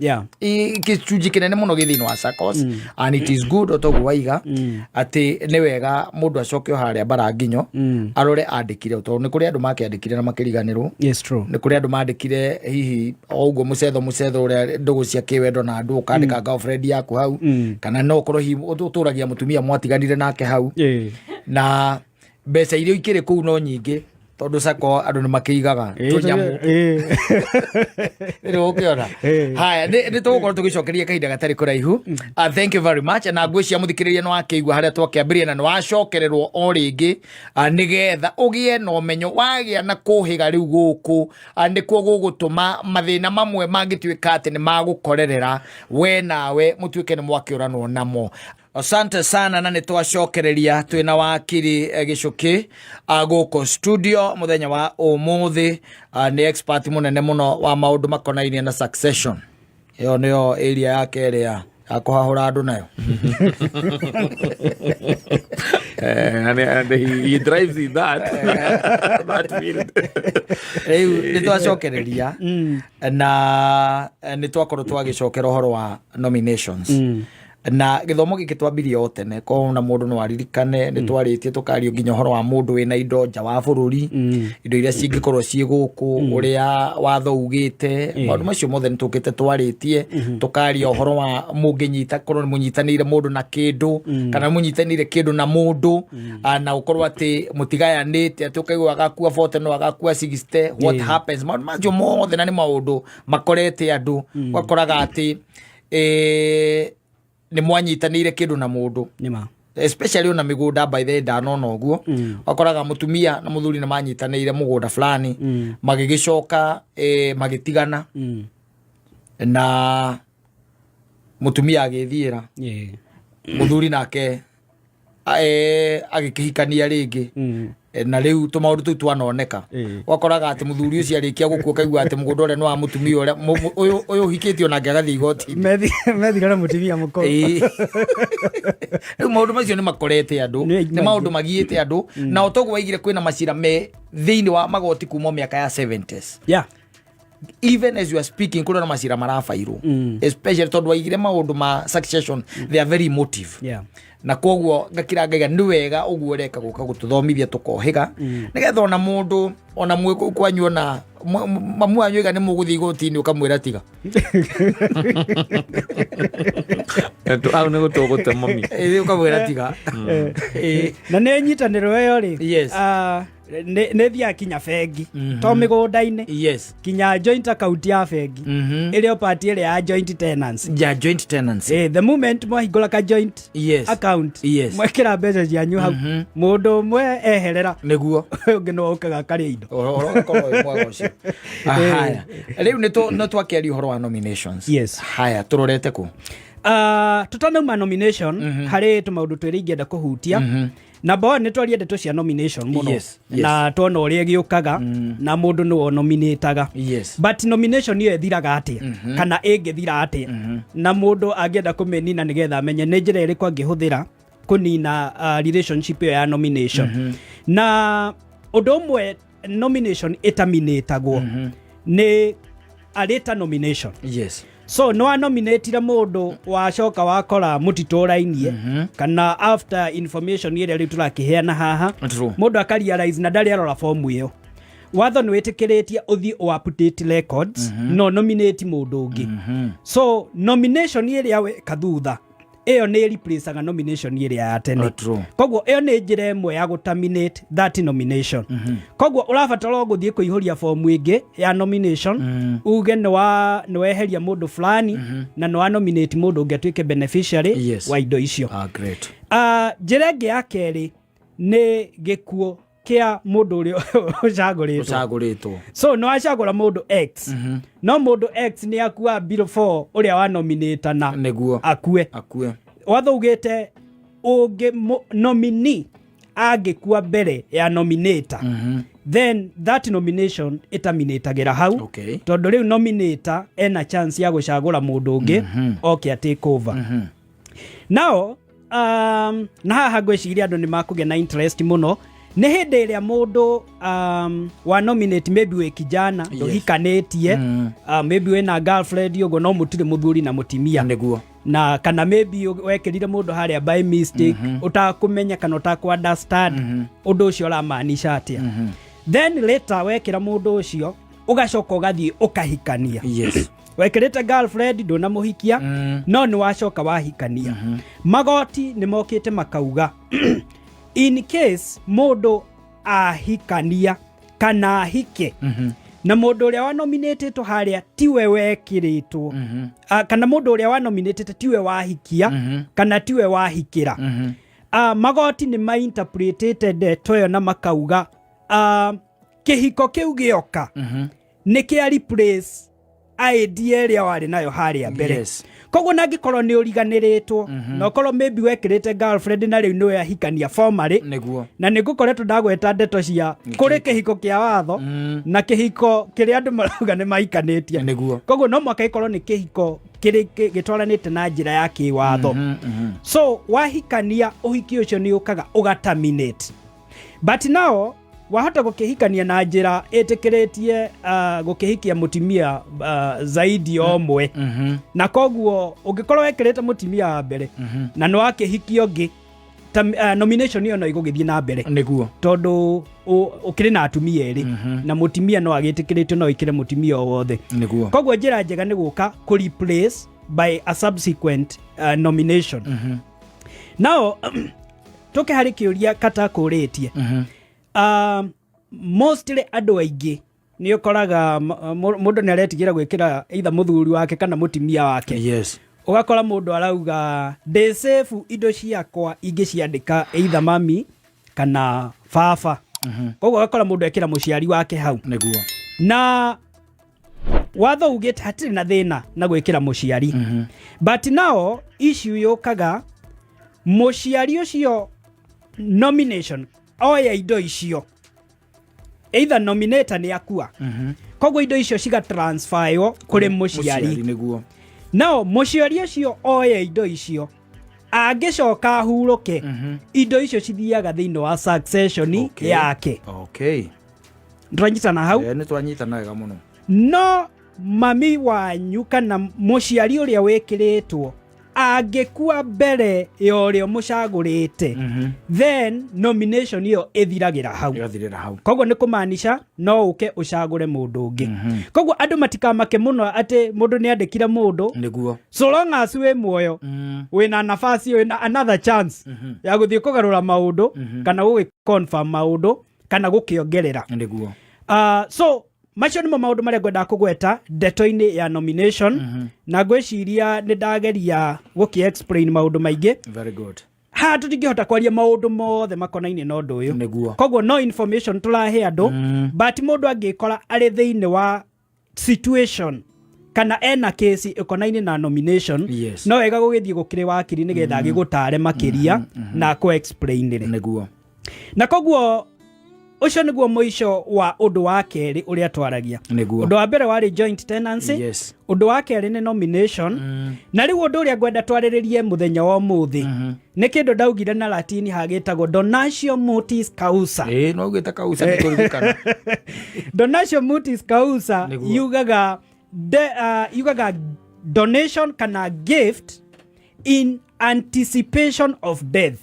Gĩcunjĩ kĩnene mũno gĩ thĩinĩ wa SACCOs, and it is good, o toguo waiga atĩ nĩ wega mũndũ acoke o harĩa mbara nginyo arore andĩkire, tondũ nĩ kũrĩ andũ makĩandĩkire na makĩriganĩrwo. Yes, true. Nĩ kũrĩ andũ mandĩkire hihi o ũguo mũcetho mũcetho, ũrĩa ndũgũ cia kĩwendo na andũ, ũkandĩka girlfriend yaku hau, kana no ũkorwo hihi ũtũragia mũtumia mwatiganire nake hau, na mbeca iria ikĩrĩ kũu no nyingĩ, tondũ SACCO andũ nĩ makĩigaga tũnyamũ. Rĩu ũkĩona. Haya, nĩ tũgũkorwo tũgĩcokeria kahinda gatarĩ kũraihu. Thank you very much. Na ngwĩcia mũthikĩrĩria nĩ wakĩigua harĩa twakĩambĩrĩria na nĩ wacokererwo o rĩngĩ, nĩgetha ũgĩe na ũmenyo wagĩa na kũhĩga rĩu gũkũ, nĩkuo gũgũtũma mathĩna mamwe mangĩtuĩka atĩ nĩ magũkorerera we nawe mũtuĩke nĩ mwakĩũranwo namo. Asante sana, na nĩ twacokereria twĩna wakiri Gĩcũkĩ gũkũ studio mũthenya wa ũmũthĩ. Nĩ expert mũnene mũno wa maũndũ makonainie na succession. Ĩyo nĩyo area yake ĩrĩa ya kũhahũra andũ nayo. And he drives in that field. Rĩu nĩ twacokereria na nĩ twakorwo twagĩcokera ũhoro wa nominations, na gĩthomo gĩkĩ twambirie o tene ko na mũndũ no aririkane nĩ twarĩtie tũkario nginya ũhoro wa mũndũ wĩna indo nja wa bũrũri, indo iria cingĩkorwo ciĩ gũkũ, ũrĩa watho ugĩte. Maũndũ macio mothe nĩ tũkĩte twarĩtie, tũkaria ũhoro wa mũngĩnyita korwo nĩ mũnyitanĩire mũndũ na kĩndũ kana mũnyitanĩire kĩndũ na mũndũ, na ũkorwo atĩ mũtigayanĩte, atĩ ũkaigua agakua 40 no agakua 60, what happens? Maũndũ macio mothe na nĩ maũndũ makorete andũ. Ũgakoraga atĩ nĩ mwanyitanĩire kĩndũ na mũndũ, Nĩma. especially ona mĩgũnda. By the way, ndanona ũguo, wakoraga mũtumia na mũthuri nĩ manyitanĩire mũgũnda fulani, magĩgĩcoka magĩtigana na mũtumia agĩthiĩra, mũthuri nake agĩkĩhikania rĩngĩ. Na rĩu tũmaũndũ tũu twanoneka. Wakoraga atĩ mũthuri ũcio arĩkia gũkua, ũkaigua atĩ mũgũnda ũrĩa nĩ wa mũtumia ũrĩa ũyũ ũhikĩtio nake, agathiĩ igoti-inĩ. Methira na mũtumia mũkũrũ. Rĩu maũndũ macio nĩ makorete andũ. Nĩ nĩ maũndũ magiĩte andũ, na o toguo waigire kwĩna macira me thĩinĩ wa magoti kuma mĩaka ya 70s. Even as you are speaking, kũrĩ na macira marabairwo, especially tondũ waigire maũndũ ma succession, they are very emotive. Na koguo ngakira ngaiga nĩ wega ũguo ũreka gũka gũtũthomithia tũkohĩga, nĩgetha ona mũndũ ona mwĩ kũu kwanyu, ona mamu wanyu iga nĩ mũgũthiĩ igoti-inĩ, ũkamwĩra tiga. Au nĩ gũtũgũte mami. Ũkamwĩra tiga. Na nĩ nyitanĩro ĩyo rĩ, nĩ thiaga kinya bengi, to mĩgũnda-inĩ, kinya joint account ya bengi, ĩrĩa part ĩrĩa ya joint tenancy. Ya joint tenancy. The moment mwahingũra ka joint account, mwekĩra mbeca cianyu hau, mũndũ ũmwe eherera, ũyũ ũngĩ no ũkaga akarĩa indo. Ũhoro ũgakorwo wĩ mwega ũcio. Haya, rĩu nĩ twakĩaria ũhoro wa nominations. Haya, tũrorete kũ? Tũtanauma nomination, harĩ tũmaũndũ twĩrĩ ingĩenda kũhutia. Number one, nĩ twaria ndeto cia nomination mũno na tuona ũrĩa ĩgĩũkaga na mũndũ nĩwe ũnominĩtaga. But nomination ĩyo ĩthiraga atĩa, kana ĩngĩthira atĩa, na mũndũ angĩenda kũmĩnina nĩgetha amenye nĩ njĩra ĩrĩkũ angĩhũthĩra kũnina relationship ĩyo ya nomination? Na ũndũ ũmwe nomination ĩtaminĩtagwo nĩ a later nomination. So nĩ wanominatire mũndũ, wacoka wakora mũtitũrainie, kana after information ĩrĩa rĩu tũrakĩheana haha, mũndũ akarealize na ndarĩ arora fomu ĩyo. Watho nĩ wĩtĩkĩrĩtie ũthiĩ ũ update records, no nominate mũndũ ũngĩ. So nomination ĩrĩa weka thutha ĩyo nĩ replaceaga nomination ĩrĩa ya tene. Oh, true. Koguo ĩyo nĩ njĩra ĩmwe ya gũterminate that nomination. Koguo ũrabatara o gũthiĩ kũihũria fomu ĩngĩ ya nomination, uge nĩ wa nĩ weheria mũndũ fulani na nĩ wa nominate mũndũ ũngĩ atuĩke beneficiary wa indo icio. Ah, great. Njĩra ĩngĩ ya kerĩ nĩ gĩkuũ. Kĩa mũndũ ũrĩa ũcagũrĩtwo. Ũcagũrĩtwo. So nĩ wacagũra mũndũ X, no mũndũ X nĩ akua before ũrĩa wa nominatana akue. Akue. Watho ugĩte ũngĩ nominee angĩkua mbere ya nominator, then that nomination ĩtaminĩtagĩra hau, tondũ rĩu nominator ena chance ya gũcagũra mũndũ ũngĩ oke a take over. Now na haha ngwĩciria andũ nĩ makũgĩa na interest mũno nĩ hĩndĩ ĩrĩa mũndũ wa nominate, maybe wĩ kijana, ndũhikanĩtie, maybe wĩna girlfriend ũguo, no mũtirĩ mũthuri na mũtimia, na kana maybe wekĩrire mũndũ harĩa by mistake, ũtakũmenya kana ũtakũ understand ũndũ ũcio ũramaanisha atĩa. Then later wekĩra mũndũ ũcio, ũgacoka ũgathiĩ ũkahikania. Wekĩrĩte girlfriend, ndũnamũhikia, no nĩ wacoka wahikania. Magoti nĩ mokĩte makauga in case mũndũ ahikania kana ahike na mũndũ ũrĩa wanominĩtĩtwo harĩa tiwe wekĩrĩtwo, kana mũndũ ũrĩa wanominĩtĩte tiwe wahikia kana tiwe wahikĩra, magoti nĩ mainterpretĩte ndeto ĩyo na makauga kĩhiko kĩu gĩoka nĩ kĩa replace idea ĩrĩa warĩ nayo harĩa mbere. Koguo nangĩkorwo nĩ ũriganĩrĩtwo na ũkorwo maybe wekĩrĩte girlfriend na rĩu nĩwe ahikania formally, na nĩ ngũkoretwo ndagweta ndeto cia kũrĩ kĩhiko kĩa watho na kĩhiko kĩrĩa andũ marauga nĩ mahikanĩtie. Koguo no mwaka ĩkorwo nĩ kĩhiko kĩrĩ gĩtwaranĩte na njĩra ya kĩwatho. So wahikania, ũhiki ũcio nĩ ũkaga ũgataminate, but now wahota gũkĩhikania na njĩra ĩtĩkĩrĩtie gũkĩhikia mũtimia zaidi ya ũmwe, na koguo ũngĩkorwo wekĩrĩte mũtimia wa mbere na nĩ wakĩhikia ũngĩ, nomination ĩyo no ĩgũgĩthiĩ na mbere, tondũ ũkĩrĩ na atumia erĩ na mũtimia no agĩtĩkĩrĩtio no ĩkĩre mũtimia o wothe. Koguo njĩra njega nĩ gũka kũ replace by a subsequent nomination. Now tũke harĩ kĩũria kata kũrĩtie. Mostly andũ aingĩ nĩ ũkoraga mũndũ nĩ aretigĩra gwĩkĩra either mũthuri wake kana mũtimia wake. Ũgakora mũndũ arauga ndĩ safe, indo ciakwa ingĩciandĩka either mami kana baba. Koguo ũgakora mũndũ ekĩra mũciari wake hau. Na watho ugĩte hatirĩ na thĩna na gwĩkĩra mũciari, but now issue yũkaga mũciari ũcio nomination oya indo icio, either nominator nĩ akua, koguo indo icio ciga transferwo kũrĩ mũciari. Nao mũciari ũcio oya indo icio, angĩcoka ahurũke, indo icio cithiaga thĩinĩ wa succession yake. Ndũranyitana hau? Eh, nĩ twanyitana wega mũno. No mami wanyu kana mũciari ũrĩa wĩkĩrĩtwo angĩkua mbere ya ũrĩa mũcagũrĩte, then nomination ĩyo ĩthiragĩra hau. Ĩgathirĩra hau. Koguo nĩ kũmaanisha no ũke ũcagũre mũndũ ũngĩ. Koguo andũ matikamake mũno atĩ mũndũ nĩ andĩkire mũndũ. So long as wĩ muoyo, wĩna nafasi, wĩna another chance ya gũthiĩ kũgarũra maũndũ kana gũgĩ confirm maũndũ kana gũkĩongerera. So macio nĩmo maũndũ marĩa ngwendaga kũgweta ndeto-inĩ ya nomination, na ngwĩciria nĩ ndageria gũkĩ explain maũndũ maingĩ. Very good. Haha tũtingĩhota kwaria maũndũ mothe makonainie na ũndũ ũyũ. Koguo no information tũrahe andũ, but mũndũ angĩkora arĩ thĩinĩ wa situation kana ena kesi ĩkonainie na nomination, no wega gũgĩthiĩ gũkĩrĩ wakiri nĩgetha agĩgũtare makĩria na akũ explainĩre. Na koguo ũcio nĩguo mũico wa ũndũ wa kerĩ ũrĩa twaragia. Ũndũ wa mbere warĩ joint tenancy. Ũndũ wa kerĩ nĩ nomination. Na rĩu ũndũ ũrĩa ngwenda twarĩrĩrie mũthenya wa ũmũthĩ nĩ kĩndũ ndaugire na Latini hagĩtagwo donatio mortis causa. Ĩĩ, no ugĩte kausa, nĩ kũririkana. Donatio mortis causa yugaga donation kana gift in anticipation of death.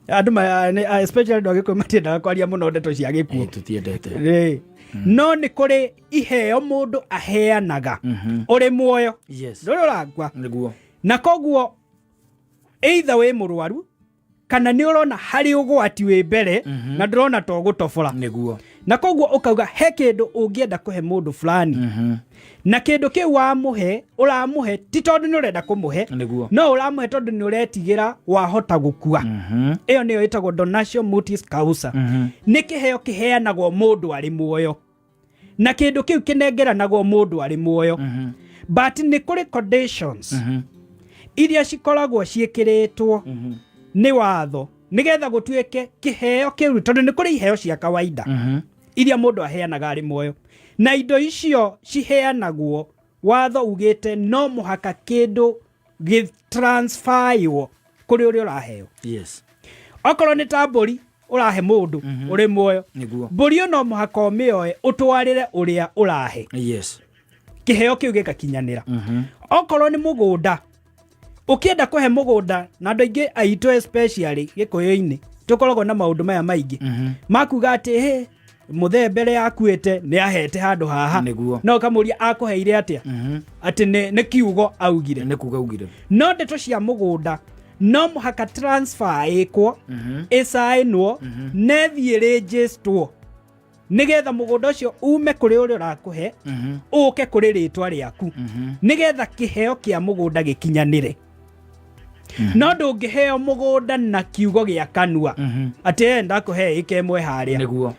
Andũ especially andũ a Gĩkũyũ matiendaga kwaria mũno ndeto cia gĩkuũ. Ĩĩ, tũtiendete. Rĩ. No nĩ kũrĩ iheo mũndũ aheanaga ũrĩ muoyo, ndũrĩ ũrakua. Na koguo either wĩ mũrwaru kana nĩ ũrona harĩ ũgwati wĩ mbere na ndũrona to gũtobora, Na koguo ũkauga he kĩndũ ũngĩenda kũhe mũndũ fulani, na kĩndũ kĩu wamũhe, ũramũhe ti tondũ nĩ ũrenda kũmũhe, Nĩguo. no ũramũhe tondũ nĩ ũretigĩra wahota gũkua. Ĩyo nĩyo ĩtagwo donatio mortis causa. Nĩ kĩheo kĩheanagwo mũndũ arĩ muoyo, na kĩndũ kĩu kĩnengeranagwo mũndũ arĩ muoyo, but nĩ kũrĩ conditions iria cikoragwo ciĩkĩrĩtwo nĩ watho nĩgetha gũtuĩke kĩheo kĩu, tondũ nĩ kũrĩ iheo cia kawaida iria mũndũ aheanaga arĩ muoyo, na indo icio ciheanagwo, watho ugĩte no mũhaka kĩndũ gĩtransferwo kũrĩ ũrĩa ũraheo. Okorwo nĩ ta mbũri ũrahe mũndũ ũrĩ muoyo, mbũri ĩyo no mũhaka ũmĩoe ũtwarĩre ũrĩa ũrahe, kĩheo kĩu gĩgakinyanĩra. Okorwo nĩ mũgũnda ũkĩenda kũhe mũgũnda, na andũ aingĩ aitũ especially gĩkũyũ-inĩ tũkoragwo na maũndũ maya maingĩ makuga atĩ hĩ, mũthee mbere akuĩte nĩ ahete handũ haha. No ũkamũria akũheire atĩa, atĩ nĩ kiugo augire. Nĩ kuga ugire. No ndeto cia mũgũnda no mũhaka transfer ĩkwo, ĩcaĩnwo na ĩthiĩ registrwo, nĩgetha mũgũnda ũcio ume kũrĩ ũrĩa ũrakũhe ũke kũrĩ rĩtwa rĩaku, nĩgetha kĩheo kĩa mũgũnda gĩkinyanĩre. No ndũngĩheo mũgũnda na kiugo gĩa kanua atĩ, "Eh, ndakũhe ĩka ĩmwe harĩa."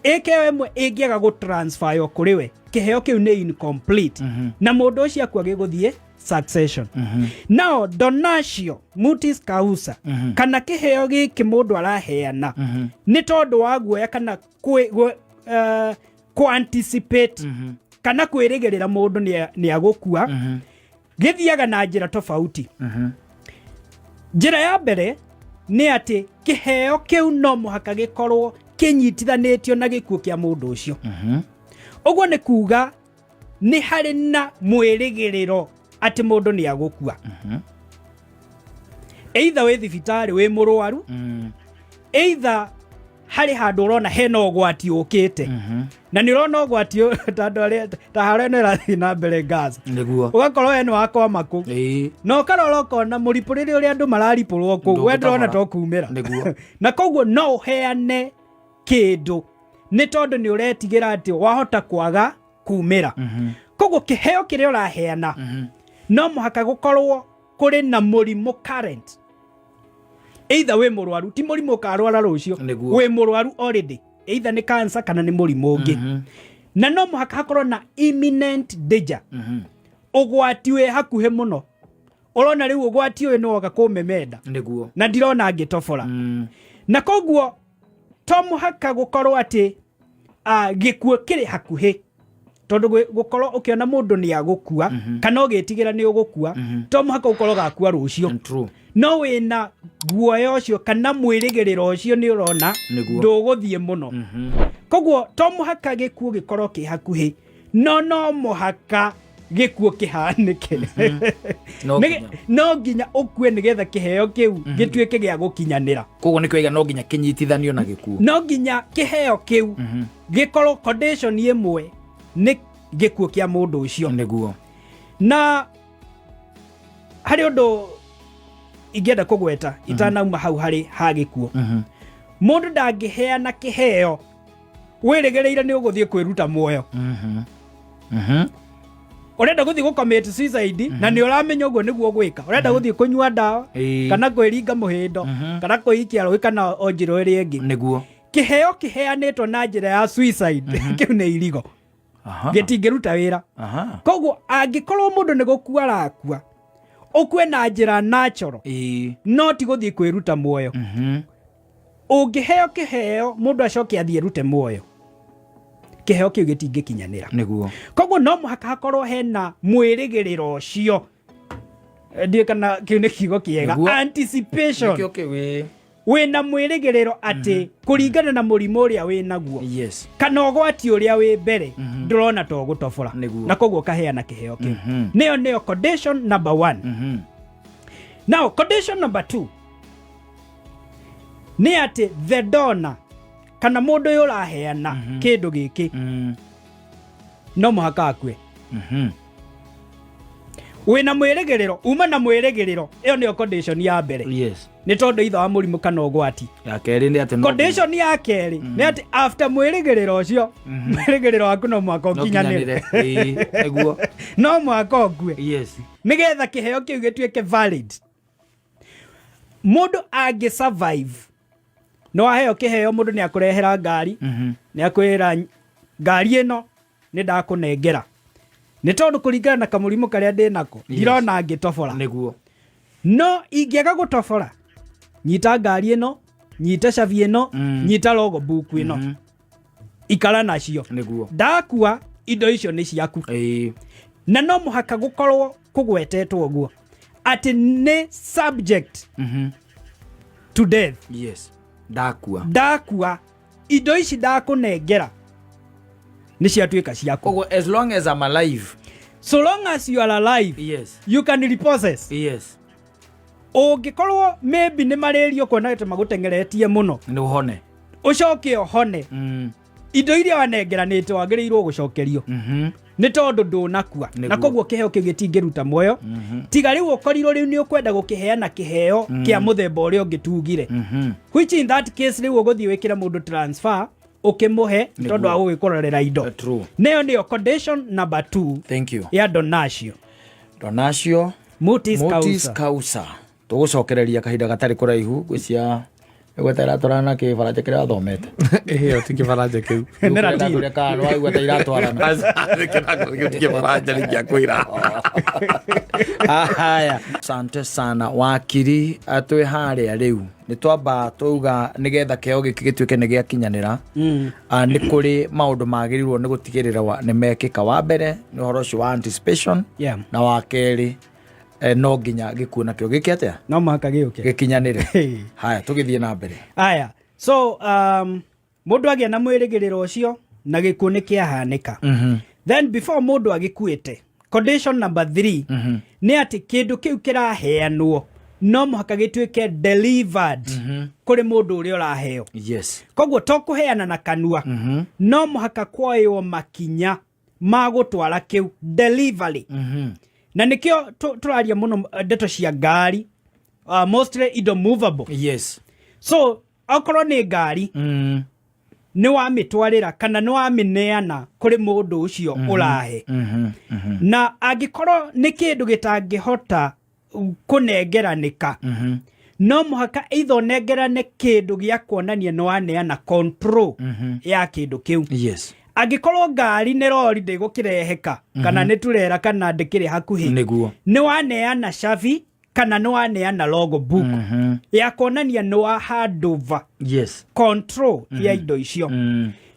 Ĩka ĩmwe ĩngĩaga gũtransferwo kũrĩ we, kĩheo kĩu nĩ incomplete, na mũndũ ũcio akua gĩgũthiĩ succession. Now donatio mortis causa, kana kĩheo gĩkĩ mũndũ araheana nĩ tondũ wa guoya kana kũ anticipate kana kwĩrĩgĩrĩra mũndũ nĩ agũkua, gĩthiaga na njĩra tofauti. Njĩra ya mbere nĩ atĩ kĩheo kĩu no mũhaka gĩkorwo kĩnyitithanĩtio na gĩkuũ kĩa mũndũ ũcio. Ũguo nĩ kuga nĩ harĩ na mwĩrĩgĩrĩro atĩ mũndũ nĩ agũkua, either wĩ thibitarĩ wĩ mũrwaru, either harĩ handũ ũrona hena ũgwati ũkĩte, na nĩ ũrona ũgwati ũyũ ta andũ arĩa ta harĩa ĩno ĩrathiĩ na mbere Gaza, ũgakorwo we nĩ wakwama kũu, na ũkarora ũkona mũripũrĩre ũrĩa andũ mararipũrwo kũu, we ndũrona to kumĩra. Na koguo no ũheane kĩndũ nĩ tondũ nĩ ũretigĩra atĩ wahota kwaga kumĩra. Koguo kĩheo kĩrĩa ũraheana no mũhaka gũkorwo kũrĩ na mũrimũ current, either wĩ mũrwaru, ti mũrimũ ũkarwara rũciũ, wĩ mũrwaru already, either nĩ cancer kana nĩ mũrimũ ũngĩ, na no mũhaka hakorwo na imminent danger, ũgwati wĩ hakuhĩ mũno, ũrona rĩu ũgwati ũyũ nĩ woka kũmemenda na ndirona ngĩtobora. Na koguo to mũhaka gũkorwo atĩ gĩkuũ kĩrĩ hakuhĩ, tondũ gũkorwo ũkĩona mũndũ nĩ agũkua kana ũgĩtigĩra nĩ ũgũkua, to mũhaka ũkorwo gakua rũciũ. No wĩna guoya ũcio kana mwĩrĩgĩrĩro ũcio nĩ ũrona ndũgũthiĩ mũno. Koguo to mũhaka gĩkuũ gĩkorwo kĩ hakuhĩ, no mũhaka gĩkuũ kĩhanĩke. No nginya. No nginya ũkue nĩgetha kĩheo kĩu gĩtuĩke gĩa gũkinyanĩra. Koguo nĩkĩo iga no nginya kĩnyitithanio na gĩkuũ. No nginya kĩheo kĩu gĩkorwo condition ĩmwe nĩ gĩkuũ kĩa mũndũ ũcio. Na harĩ ũndũ ingĩenda kũgweta itanauma hau harĩ ha gĩkuũ. Mũndũ ndangĩheana kĩheo wĩrĩgĩrĩire nĩ ũgũthiĩ kwĩruta muoyo. Ũrenda gũthiĩ gũ commit suicide na nĩ ũramenya ũguo nĩguo gwĩka, ũrenda gũthiĩ kũnyua ndawa kana kwĩringa mũhĩndo kana kwĩikia rũĩ kana o njĩra ĩrĩa ĩngĩ, kĩheo kĩheanĩtwo na njĩra ya suicide kĩu nĩ irigo, gĩtingĩruta wĩra. Koguo angĩkorwo mũndũ nĩ gũkua arakua, ũkue na njĩra natural, no ti gũthiĩ kwĩruta muoyo. Ũngĩheo kĩheo mũndũ acoke athiĩ erute muoyo, kĩheo kĩu gĩtingĩkinyanĩra. Koguo no mũhaka hakorwo hena mwĩrĩgĩrĩro ũcio. Ndiũĩ kana kĩu nĩ kiugo kĩega. Anticipation. Nĩkĩo kĩu, ĩĩ. Wĩna mwĩrĩgĩrĩro atĩ kũringana na mũrimũ ũrĩa wĩ naguo kana ũgwati ũrĩa wĩ mbere, ndũrona to ũgũtobora, na koguo ũkaheana kĩheo kĩu. Nĩyo condition number one. Now condition number two nĩ atĩ the donor kana mũndũ ũyũ ũraheana kĩndũ gĩkĩ no mũhaka akue. Wĩna mwĩrĩgĩrĩro, uma na mwĩrĩgĩrĩro, ĩyo nĩyo condition ya mbere. Nĩ tondũ itha wa mũrimũ kana ũgwati. Ya kerĩ nĩ atĩ no Condition ya kerĩ nĩ atĩ after mwĩrĩgĩrĩro ũcio, mwĩrĩgĩrĩro waku no mũhaka no ũkinyanĩre. kinyanĩre. Ĩĩ, nĩguo. No mũhaka ũkue. Nĩgetha kĩheo kĩu gĩtuĩke valid. Mũndũ angĩ survive, no aheo kĩheo, mũndũ nĩ akũrehera ngari, nĩ akwĩra ngari ĩno nĩ ndakũnengera nĩ tondũ kũringana na kamũrimũ karĩa ndĩ nako ndirona ngĩtobora. No ingĩaga gũtobora, nyita ngari ĩno, nyita cabi ĩno, nyita logbook ĩno, ikara nacio. Ndakua, indo icio nĩ ciaku. Na no mũhaka gũkorwo kũgwetetwo ũguo atĩ nĩ subject to death. Yes, ndakua. Ndakua, indo ici ndakũnengera nĩ ciatuĩka ciaku. Koguo as long as I'm alive. So long as you are alive, you can repossess. Ũngĩkorwo maybe nĩ marĩrio kuona atĩ magũteng'eretie mũno, Nĩ ũhone. Ũcoke ũhone, indo iria wanengeranĩte wagĩrĩirwo gũcokerio nĩ tondũ ndũnakua. Na koguo kĩheo kĩu gĩtingĩruta muoyo, tiga rĩu ũkorirwo rĩu nĩ ũkwenda gũkĩheana kĩheo kĩa mũthemba ũrĩa ũngĩ tugire, which in that case rĩu ũgũthiĩ wĩkĩre mũndũ transfer ũkĩmũhe tondũ wa gũgĩkũrorera indo. Nayo nĩyo condition number 2 Thank you. Ya donatio Donatio mutis mutis causa. Causa. Tũgũcokereria kahinda gatarĩ kũraihu gwĩcia gweta iratwarana na kĩbaranja kĩrĩa wathomete. Ĩyo ti kĩbaranja kĩu. Nĩ Latin. Ũrĩa kana waigua ta iratwarana. Kĩu ti kĩbaranja nĩ gĩa kwĩra. Haya, asante sana wakiri. Twĩ harĩa rĩu nĩ twamba twauga nĩgetha kĩheo gĩkĩ gĩtuĩke nĩ gĩakinyanĩra, nĩ kũrĩ maũndũ magĩrĩirwo nĩ gũtigĩrĩra nĩ mekĩka. Wa mbere nĩ ũhoro ũcio wa anticipation, na wa kerĩ no nginya gĩkuũ nakĩo gĩke atĩa? No mũhaka gĩũke. Gĩkinyanĩre. Haya, tũgĩthiĩ na mbere. Aya, so mũndũ agĩa na mwĩrĩgĩrĩro ũcio na gĩkuũ nĩ kĩahanĩka, then before mũndũ agĩkuĩte, condition number 3 nĩ atĩ kĩndũ kĩu kĩraheanwo no mũhaka gĩtuĩke delivered kũrĩ mũndũ ũrĩa ũraheo. Koguo to kũheana na kanua, no mũhaka kuoywo makinya ma gũtwara kĩu, delivery. Na nĩkĩo tũraria mũno ndeto cia ngari, mostly indo movable. So okorwo nĩ ngari, nĩ wamĩtwarĩra kana nĩ wamĩneana kũrĩ mũndũ ũcio ũrahe. Na angĩkorwo nĩ kĩndũ gĩtangĩhota kũnengeranĩka, no mũhaka either ũnengerane kĩndũ gĩa kuonania nĩ waneana control ya kĩndũ kĩu. Angĩkorwo ngari nĩ rori ndĩgũkĩreheka kana nĩ turera kana ndĩkĩrĩ hakuhĩ, nĩ waneana cabi kana nĩ waneana logbook ya kuonania nĩ wa handover control ya indo icio.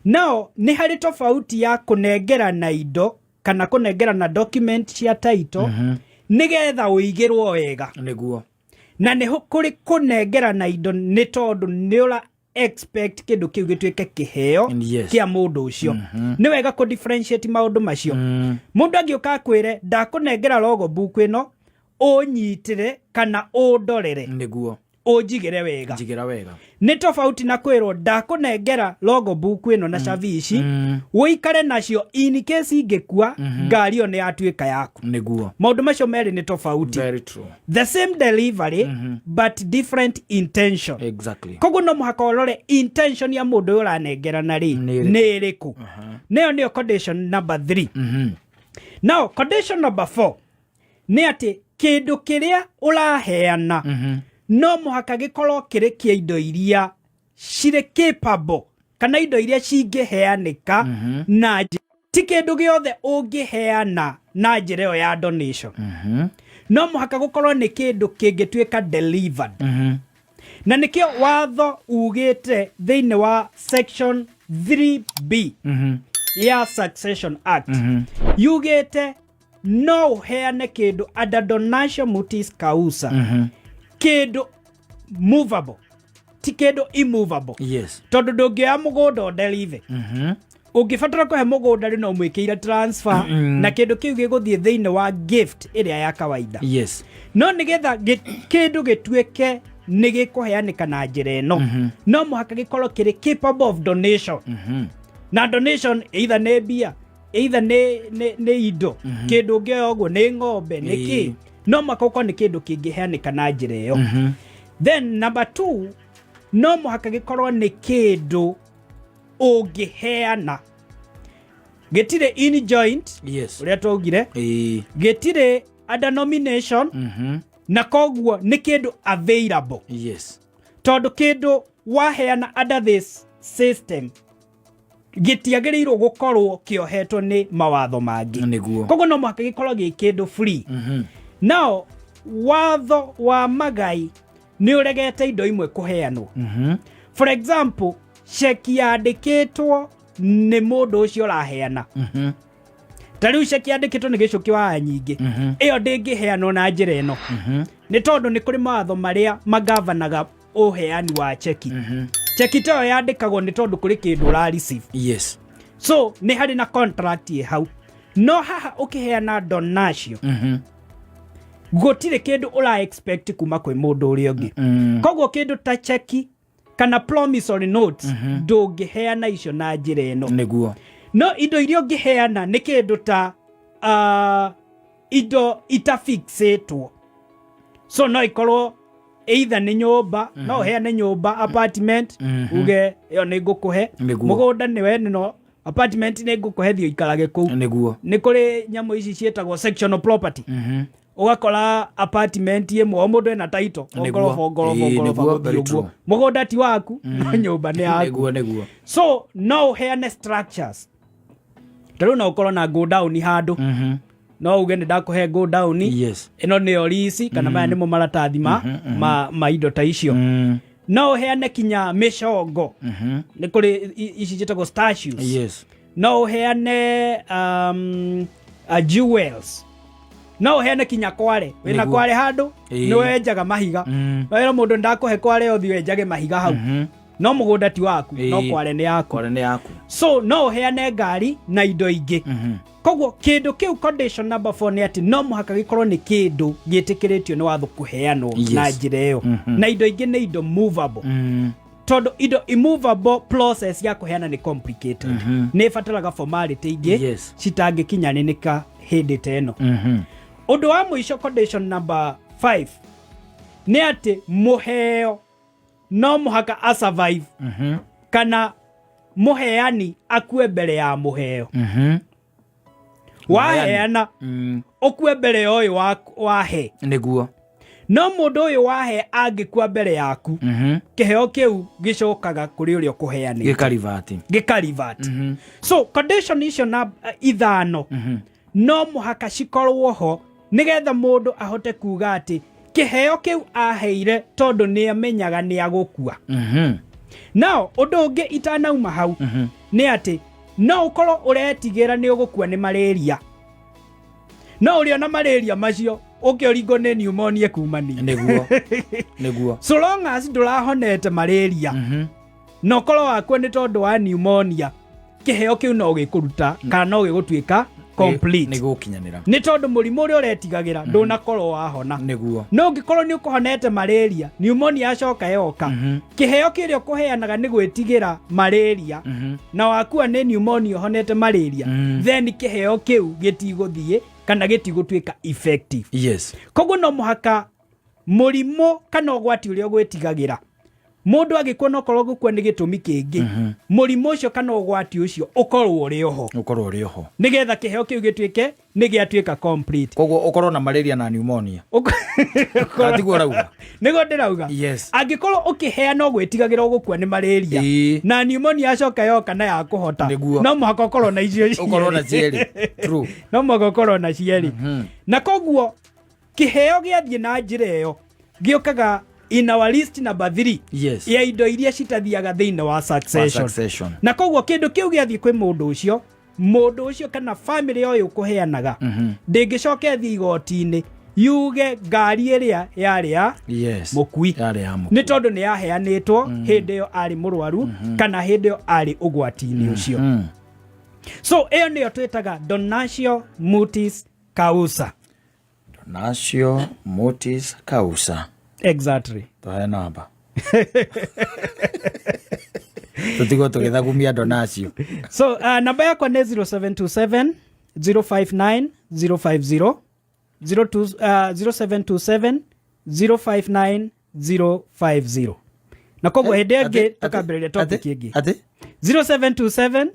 Nao nĩ harĩ tofauti ya kũnengerana indo kana kũnengerana document cia title nĩgetha ũigĩrwo wega, na nĩ kũrĩ kũnengerana indo nĩ tondũ nĩ ũra expect kĩndũ kĩu gĩtuĩke kĩheo kĩa mũndũ ũcio. Nĩ wega kũ differentiate maũndũ macio. Mũndũ angĩũka akwĩre ndakũnengera logbook ĩno ũnyitĩre kana ũndorere, ũnjigĩre wega, Njigĩra wega, nĩ tofauti na kwĩrwo ndakũnengera logbook ĩno na cabi ici ũikare nacio in case ingĩkua, ngari ĩyo nĩ yatuĩka yaku. Maũndũ macio merĩ nĩ tofauti. Very true. The same delivery but different intention. Koguo no mũhaka ũrore intention ya mũndũ ũyũ ũranengerana rĩ Nĩ ĩrĩkũ? Nĩ ĩrĩkũ. Nĩyo nĩyo condition number 3. Now condition number 4 nĩ atĩ kĩndũ kĩrĩa ũraheana no mũhaka gĩkorwo kĩrĩ kĩa indo iria cirĩ capable kana indo iria cingĩheanĩka na ti kĩndũ gĩothe ũngĩheana na njĩra ĩyo ya donation. No mũhaka gũkorwo nĩ kĩndũ kĩngĩtuĩka delivered, na nĩkĩo watho ugĩte thĩinĩ wa section 3B ya Succession Act, yugĩte no ũheane kĩndũ under donatio mortis causa kĩndũ movable, ti kĩndũ immovable. Tondũ ndũngĩoya mũgũnda ũdeliver. Ũngĩbatara kũhe mũgũnda rĩ, no ũmwĩkĩire transfer na kĩndũ kĩu gĩgũthiĩ thĩinĩ wa gift ĩrĩa ya kawaida. No nĩgetha kĩndũ gĩtuĩke nĩ gĩkũheanĩka na njĩra ĩno, no mũhaka gĩkorwo kĩrĩ capable of donation. Na donation either nĩ mbia Either nĩ indo, kĩndũ ũngĩoya ũguo, nĩ ng'ombe, nĩ kĩ, no mũhaka ũkorwo nĩ kĩndũ kĩngĩheanĩka na njĩra ĩyo. Then number two, no mũhaka gĩkorwo nĩ kĩndũ ũngĩheana gĩtirĩ in joint, ũrĩa twaugire, gĩtirĩ under nomination, na koguo nĩ kĩndũ available, tondũ kĩndũ waheana under this system gĩtiagĩrĩirwo gũkorwo kĩohetwo nĩ mawatho mangĩ. Koguo no mũhaka gĩkorwo gĩ kĩndũ free. Now watho wa magai nĩ ũregete indo imwe kũheanwo. For example, ceki yandĩkĩtwo nĩ mũndũ ũcio ũraheana, ta rĩu ceki yandĩkĩtwo nĩ Gĩcũkĩ wa Nyingĩ, ĩyo ndĩngĩheanwo na njĩra ĩno, nĩ tondũ nĩ kũrĩ mawatho marĩa magavanaga ũheani wa cheki. Cheki ta ĩyo yandĩkagwo nĩ tondũ kũrĩ kĩndũ ũra receive. So nĩ harĩ na contract ĩ hau. No haha ũkĩheana donatio, gũtirĩ kĩndũ ũra expect kuma kwĩ mũndũ ũrĩa ũngĩ. Koguo kĩndũ ta cheki kana promissory notes, ndũngĩheana icio na njĩra ĩno. No indo iria ũngĩheana nĩ kĩndũ ta indo itafixĩtwo. So no ikorwo either nĩ nyũmba, no ũheane nyũmba, apartment, uge ĩyo nĩ ngũkũhe. Mũgũnda nĩ we, no apartment nĩ ngũkũhe, thiĩ ũikarage kũu. Nĩ kũrĩ nyamũ ici ciĩtagwo sectional property, ũgakora apartment ĩmwe o mũndũ ena title o ngoroba, o ngoroba, o ngoroba, gũthiĩ Very ũguo. true. Mũgũnda ti waku, no nyũmba nĩ yaku. Nĩguo. So no ũheane structures. Ta rĩu no ũkorwo na godown handũ, no uge nĩ ndakũhe godown, ĩno nĩyo lease, kana maya nĩmo maratathi ma indo ta icio. No ũheane kinya mĩcongo, nĩ kũrĩ ici njĩtagwo statues. No ũheane jewels, no ũheane kinya kware wĩna kware handũ, nĩ wenjaga mahiga, no wĩra mũndũ ndakũhe kware, ũthiĩ wenjage mahiga hau, no mũgũnda ti waku, no kware nĩ yaku. Kware nĩ yaku. So no ũheane ngari na indo ingĩ. Koguo kĩndũ kĩu, condition number 4 nĩ atĩ no mũhaka gĩkorwo nĩ kĩndũ gĩtĩkĩrĩtio nĩ watho kũheanwo na njĩra ĩyo. Na indo ingĩ nĩ indo movable, tondũ indo immovable, process ya kũheana nĩ complicated, nĩ ĩbataraga formality ingĩ citangĩkinyanĩrĩka hĩndĩ ta ĩno. Ũndũ wa mũico, condition number 5, nĩ atĩ mũheo no mũhaka a survive, kana mũheani akue mbere ya mũheo. Waheana, ũkue mbere ya ũyũ wahe. No mũndũ ũyũ wahe angĩkua mbere yaku, kĩheo kĩu gĩcokaga kũrĩ ũrĩa ũkũheanĩte. Gĩkarivati. Gĩkarivati. So condition icio na ithano no mũhaka cikorwo ho nĩgetha mũndũ ahote kuga atĩ kĩheo kĩu aheire tondũ nĩ amenyaga nĩ agũkua. Now ũndũ ũngĩ itanauma hau nĩ atĩ no ũkorwo ũretigĩra nĩ ũgũkua nĩ malaria, no ũrĩ ona malaria macio ũkĩũringwo nĩ pneumonia kumania. Nĩguo, nĩguo. So long as ndũrahonete malaria, na ũkorwo wakua nĩ tondũ wa pneumonia, kĩheo kĩu no gĩkũruta kana no gĩgũtuĩka complete. Nĩ gũkinyanĩra. Nĩ tondũ mũrimũ ũrĩa ũretigagĩra ndũnakorwo wahona. No ũngĩkorwo nĩ ũkũhonete malaria, pneumonia yacoka yoka, kĩheo kĩrĩa ũkũheanaga nĩ gwĩtigĩra malaria, na wakua nĩ pneumonia ũhonete malaria, then kĩheo kĩu gĩtigũthiĩ kana gĩtigũtuĩka effective. Koguo no mũhaka mũrimũ kana ũgwati ũrĩa ũgwĩtigagĩra mũndũ agĩkua, no korwo gũkua nĩ gĩtũmi kĩngĩ, mũrimũ ũcio kana ũgwati ũcio ũkorwo ũrĩ oho, Ũkorwo ũrĩ oho, nĩgetha kĩheo kĩu gĩtuĩke nĩ gĩatuĩka complete. Koguo ũkorwo na malaria na pneumonia. Kana tiguo ũrauga? Nĩguo ndĩrauga. Angĩkorwo ũkĩheana ũgwĩtigagĩra ũgũkua nĩ malaria, na pneumonia yacoka yoka na yakũhota, no mũhaka ũkorwo na icio Ũkorwo na cierĩ. cierĩ. True. No mũhaka ũkorwo na cierĩ. Na koguo kĩheo gĩathiĩ na njĩra ĩyo gĩũkaga in our list number 3 ya indo iria citathiaga thĩinĩ wa succession. Succession. Na koguo kĩndũ kĩu gĩathiĩ kwĩ mũndũ ũcio, mũndũ ũcio kana famĩlĩ ũyũ ũkũheanaga ndĩngĩcoka ĩthiĩ igoti-inĩ yuge ngari ĩrĩa yarĩ ya mũkui, Yarĩ ya mũkui. nĩ tondũ nĩ yaheanĩtwo hĩndĩ ĩyo arĩ mũrwaru kana hĩndĩ ĩyo arĩ ũgwati-inĩ ũcio. So ĩyo nĩyo twĩtaga donatio mortis causa. Donatio mortis causa. Exactly. Tũhe namba. Tũtigwo tũgĩthagumia andũ nacio. So namba yakwa nĩ 0727 059 050, 02, 0727 059 050. Na koguo hĩndĩ ĩngĩ tũkambĩrĩria topic ĩngĩ. Atĩ? 0727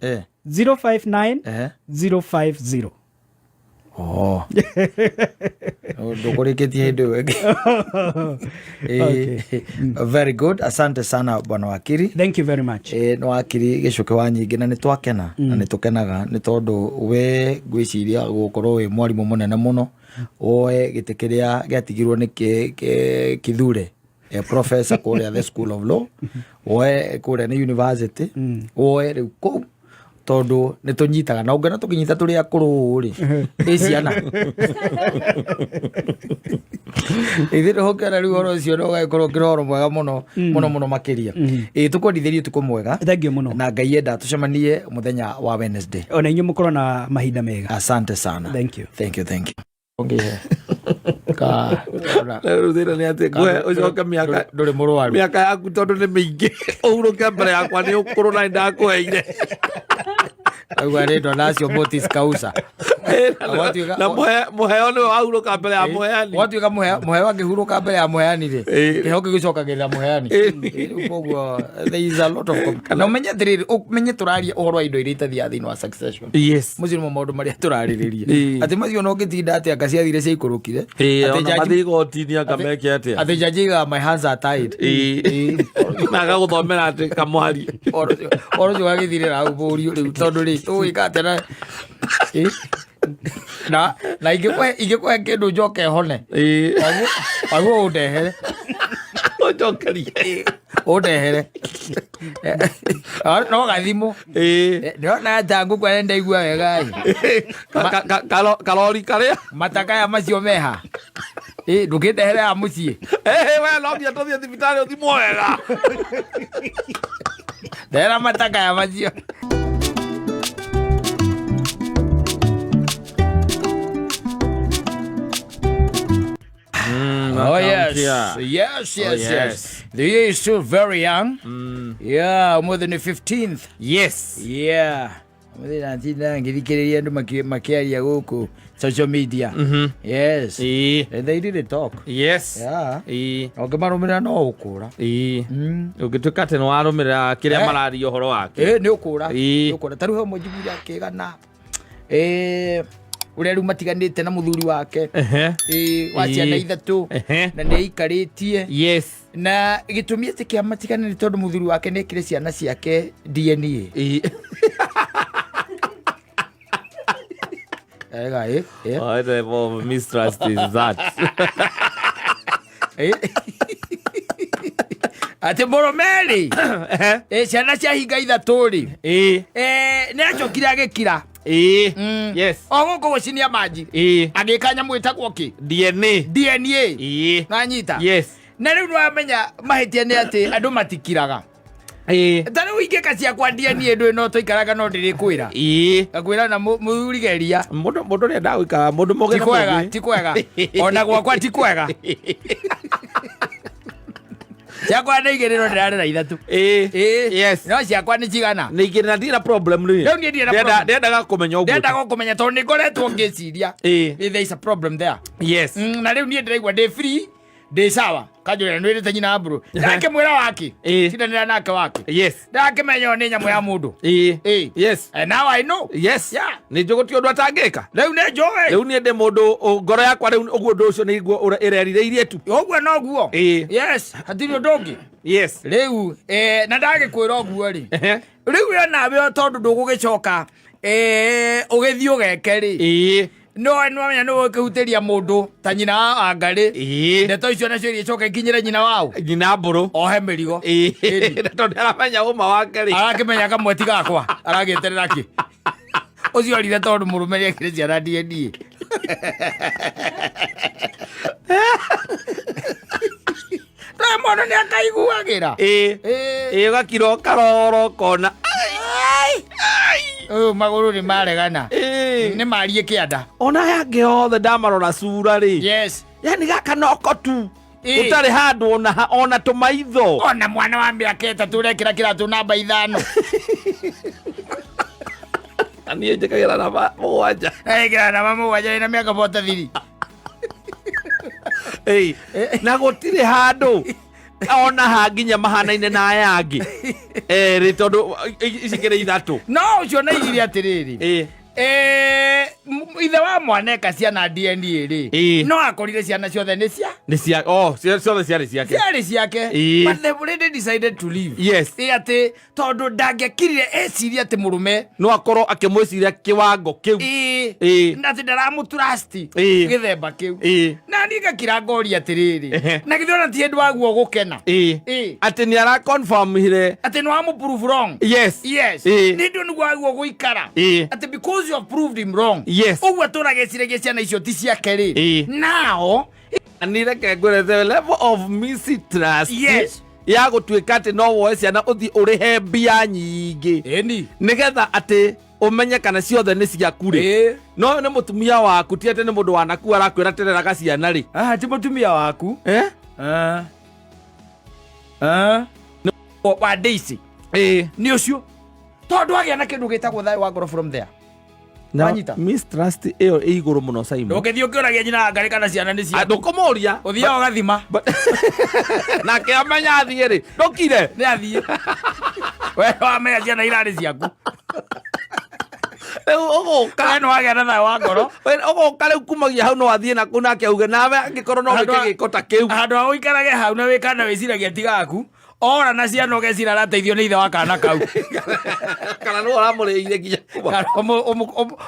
059 050. Oh. Ndũkũrĩkĩtie hĩndĩ ĩyo ĩngĩ. Very good, asante sana bwana wakiri. Thank you very much. Nĩ wakiri Gĩcũkĩ wa nyingĩ, na nĩ twakena na nĩ tũkenaga nĩ tondũ we ngwĩciria gũkorwo wĩ mwarimũ mũnene mũno, woe gĩtĩ kĩrĩa gĩatigirwo nĩ Kithure, professor kũrĩa the School of Law, woe kũrĩa nĩ university, woe rĩu kũu, tondũ nĩ tũnyitaga na ũngĩona tũkĩnyita tũrĩ akũrũ rĩ, ĩ ciana ithuĩ nĩhũkĩona rĩu ũhoro ũcio nĩ ũgagĩkorwo ũkĩrĩ ũhoro mwega mũno mũno mũno makĩria. Ĩ tũkwendithĩrie ũtukũ mwega. Thank you mũno. Na Ngai enda tũcemanie mũthenya wa Wednesday. Ona inyuĩ mũkorwo na mahinda mega. Asante sana. Thank you. Thank you, thank you. Rĩu thĩna nĩ atĩ ngũhe ũcoke mĩaka Ndũrĩ mũrwaru. Mĩaka yaku tondũ nĩ mĩingĩ, ũhurũke mbere yakwa nĩ ũkũrũ na nĩndakũheire. Auga rĩtwa nacio Motis Kausa. Na mũheo nĩwe wahurũka mbere ya mũheani. Watuĩka mũheo angĩhurũka mbere ya mũheani rĩ, kĩheo gĩgĩcokagĩrĩra mũheani. Rĩu koguo there is a lot of na ũmenye atĩrĩrĩ, ũmenye tũraria ũhoro wa indo iria itathiaga thĩinĩ wa succession. Macio nĩmo maũndũ marĩa tũrarĩrĩria. Atĩ macio no ũngĩtinda atĩ anga ciathire ciaikũrũkire. Atĩ Ona mathiĩ igoti-inĩ anga meke atĩa. Atĩ jaji aigaga my hands are tied. Na agagũthomera atĩ kamwari. Ũhoro ũcio ũgagĩthirĩra hau bũriũ rĩu, tondũ rĩ tũgwĩka atĩa na na ingĩkũhe kĩndũ njoke hone. Waguo ũndehere. Ũnjokerie. Ũndehere. No gathimũ. Ndĩrona ta ngũkũ arĩa ndaigua wega ĩ. Karori karĩa. Matakaya macio meha. Ndũkĩndehere ya mũciĩ. We no nginya tũthiĩ thibitarĩ ũthimwo wega. Ndehera matakaya macio. Oh yes. Yes, yes, yes. Yes. The year is still very young. Yeah, more than the 15th. Yeah. Mũthĩ natinda ngĩthikĩrĩria andũ makĩaria gũkũ social media. Yes. And they really talk. Yeah. Ũngĩmarũmĩrĩra no ũkũra. Ũngĩtuĩka atĩ nĩ warũmĩrĩra kĩrĩa mararia ũhoro wake. Nĩ ũkũra. Nĩ ũkũra. Ta rĩu he ũmwe njiguire akĩgana, ũrĩa rĩu matiganĩte na mũthuri wake. Wa ciana ithatũ. Na nĩ aikarĩtie. Na gĩtũmi atĩ kĩa matigane nĩ tondũ mũthuri wake nĩ ekire ciana ciake DNA. Ega, What type of mistrust is that? Atĩ mũrũme-rĩ, ciana cia hinga ithatũ rĩ, nĩ acokire agĩkira. O gũkũ gũcinia maji. Agĩka nyamũ ĩtagwo kĩ? DNA. DNA. Nanyita? Na rĩu nĩwamenya mahĩtia nĩ atĩ andũ matikiraga. Ta rĩu ingĩka ciakwa DNA ndũĩ no tũikaraga no ndĩrĩkwĩra. Ngakwĩra na mũthuri geria. Mũndũ ũrĩa ndagũikara, mũndũ mũgĩ Ti na kwega, mũgĩ. ti kwega. Ona gwakwa ti kwega. Ciakwa nĩ igĩrĩ no ndĩrarera ithatũ. No ciakwa nĩ cigana. Nĩ igĩrĩ na ndirĩ na problem rĩ. Rĩu niĩ ndirĩ na problem. Ndendaga kũmenya ũguo. Ndendaga kũmenya tondũ nĩ ngoretwo ngĩciria. There is a problem there. Na rĩu niĩ ndĩraigua ndĩ free, ndĩ sawa. Kanjũrĩra nĩ wĩrĩte nyina Mburu. Ndakĩmwĩra wake. Tindanĩra nake wake. Ndakĩmenya nĩ nyamũ ya mũndũ. And now I know. Nĩ njũĩ gũtirĩ ũndũ atangĩka. Rĩu nĩ njũĩ. Rĩu niĩ ndĩ mũndũ, ngoro yakwa rĩu ũguo ũndũ ũcio nĩ guo ĩrerirĩirie tu. Ũguo noguo. Yes, hatirĩ ũndũ ũngĩ. Rĩu, na ndagĩkwĩra ũguo rĩ. Rĩu we nawe o tondũ ndũgũgĩcoka, ũgĩthiĩ ũgeke rĩ. No nĩ wamenya nĩ ũgũkĩhutĩria mũndũ ta nyina wa Wangarĩ. Ndeto icio nacio igĩcoka ikinyĩre nyina wao. Nyina Mbũrũ. Ohe mĩrigo. Na tondũ nĩaramenya ũma wake rĩ. Arakĩmenya kamwe ti gakwa. Aragĩeterera kĩ? Ũcio orire tondũ mũrũme nĩekire ciana DNA. No mũndũ nĩakaiguagĩra. Ũgakira ũkarora ũkona. Ũyũ magũrũ nĩ maregana. Nĩ marie kĩanda. Ona aya angĩ othe ndamarora cura rĩ. Yani gaka noko tu. Gũtarĩ handũ ona ona tũmaitho. Ona mwana wa mĩaka 3 ũrekĩra kĩratũ namba 5. Na niĩ njĩkagĩra namba 7. Ekĩra namba 7 na mĩaka 43. Ĩĩ. Na gũtirĩ handũ ona ha nginya mahanaine na aya angĩ erĩ, tondũ ici kĩrĩ 3. No ũcio na igire atĩrĩrĩ. Ithe wa mwana eka ciana DNA rĩ, no akorire ciana ciothe nĩ cia? Nĩ cia, oh, ciothe ciarĩ ciake. Ciarĩ ciake. But the lady decided to leave. Ĩ atĩ tondũ ndangĩakirire eciria atĩ mũrũme no akorwo akĩmwĩciria kĩwango kĩu. Na atĩ ndaramũtrust gĩthemba kĩu. Na niĩ ngakira ngoria atĩrĩrĩ, na githĩ ona ti hĩndĩ waguo gũkena. Atĩ nĩ araconfirmire atĩ nĩ wamũ prove wrong. Yes. Nĩ ndũ nĩguo waguo gũikara. Atĩ because you have proved him wrong. Ũguo atũraga eciragia ciana icio ti ciake rĩ. Now, Ni reke ngwĩre the level of mistrust. Ya gũtuĩka atĩ no woe ciana ũthiĩ ũrĩhe mbia nyingĩ. Nĩgetha atĩ ũmenye kana ciothe nĩ ciaku rĩ. No ũyũ nĩ mũtumia waku, ti atĩ nĩ mũndũ wanaku arakwĩra tereraga ciana rĩ. Ti mũtumia waku. Wa Daisy. Nĩ ũcio. Tondũ agĩa na kĩndũ gĩtagwo thayũ wa ngoro from there. Na Wanyita? mistrust ĩyo ĩ igũrũ mũno, Simon. Ndũngĩthiĩ ũkĩũragia nyina wa Ngarĩ kana ciana nĩ ciaku. Ndũkũmũria. Ũthiaga ũgathima. Nake amenya athiĩ rĩ, ndũkire. Nĩ athiĩ. We wamenya ciana irarĩ ciaku. Rĩu ũgũka. We nĩ wagĩa na thayũ wa ngoro. We ũgũka rĩu kumagia hau no athiĩ na kũu nake auge nawe angĩkorwo no wĩke gĩko ta kĩu. Handũ ha ũikarage hau na wĩkana wĩciragia ti gaku. Ora na ciana ũgecira arateithio nĩ ithe wa kana kau. Kana nĩwe ũramũrĩire nginya kuma. Kana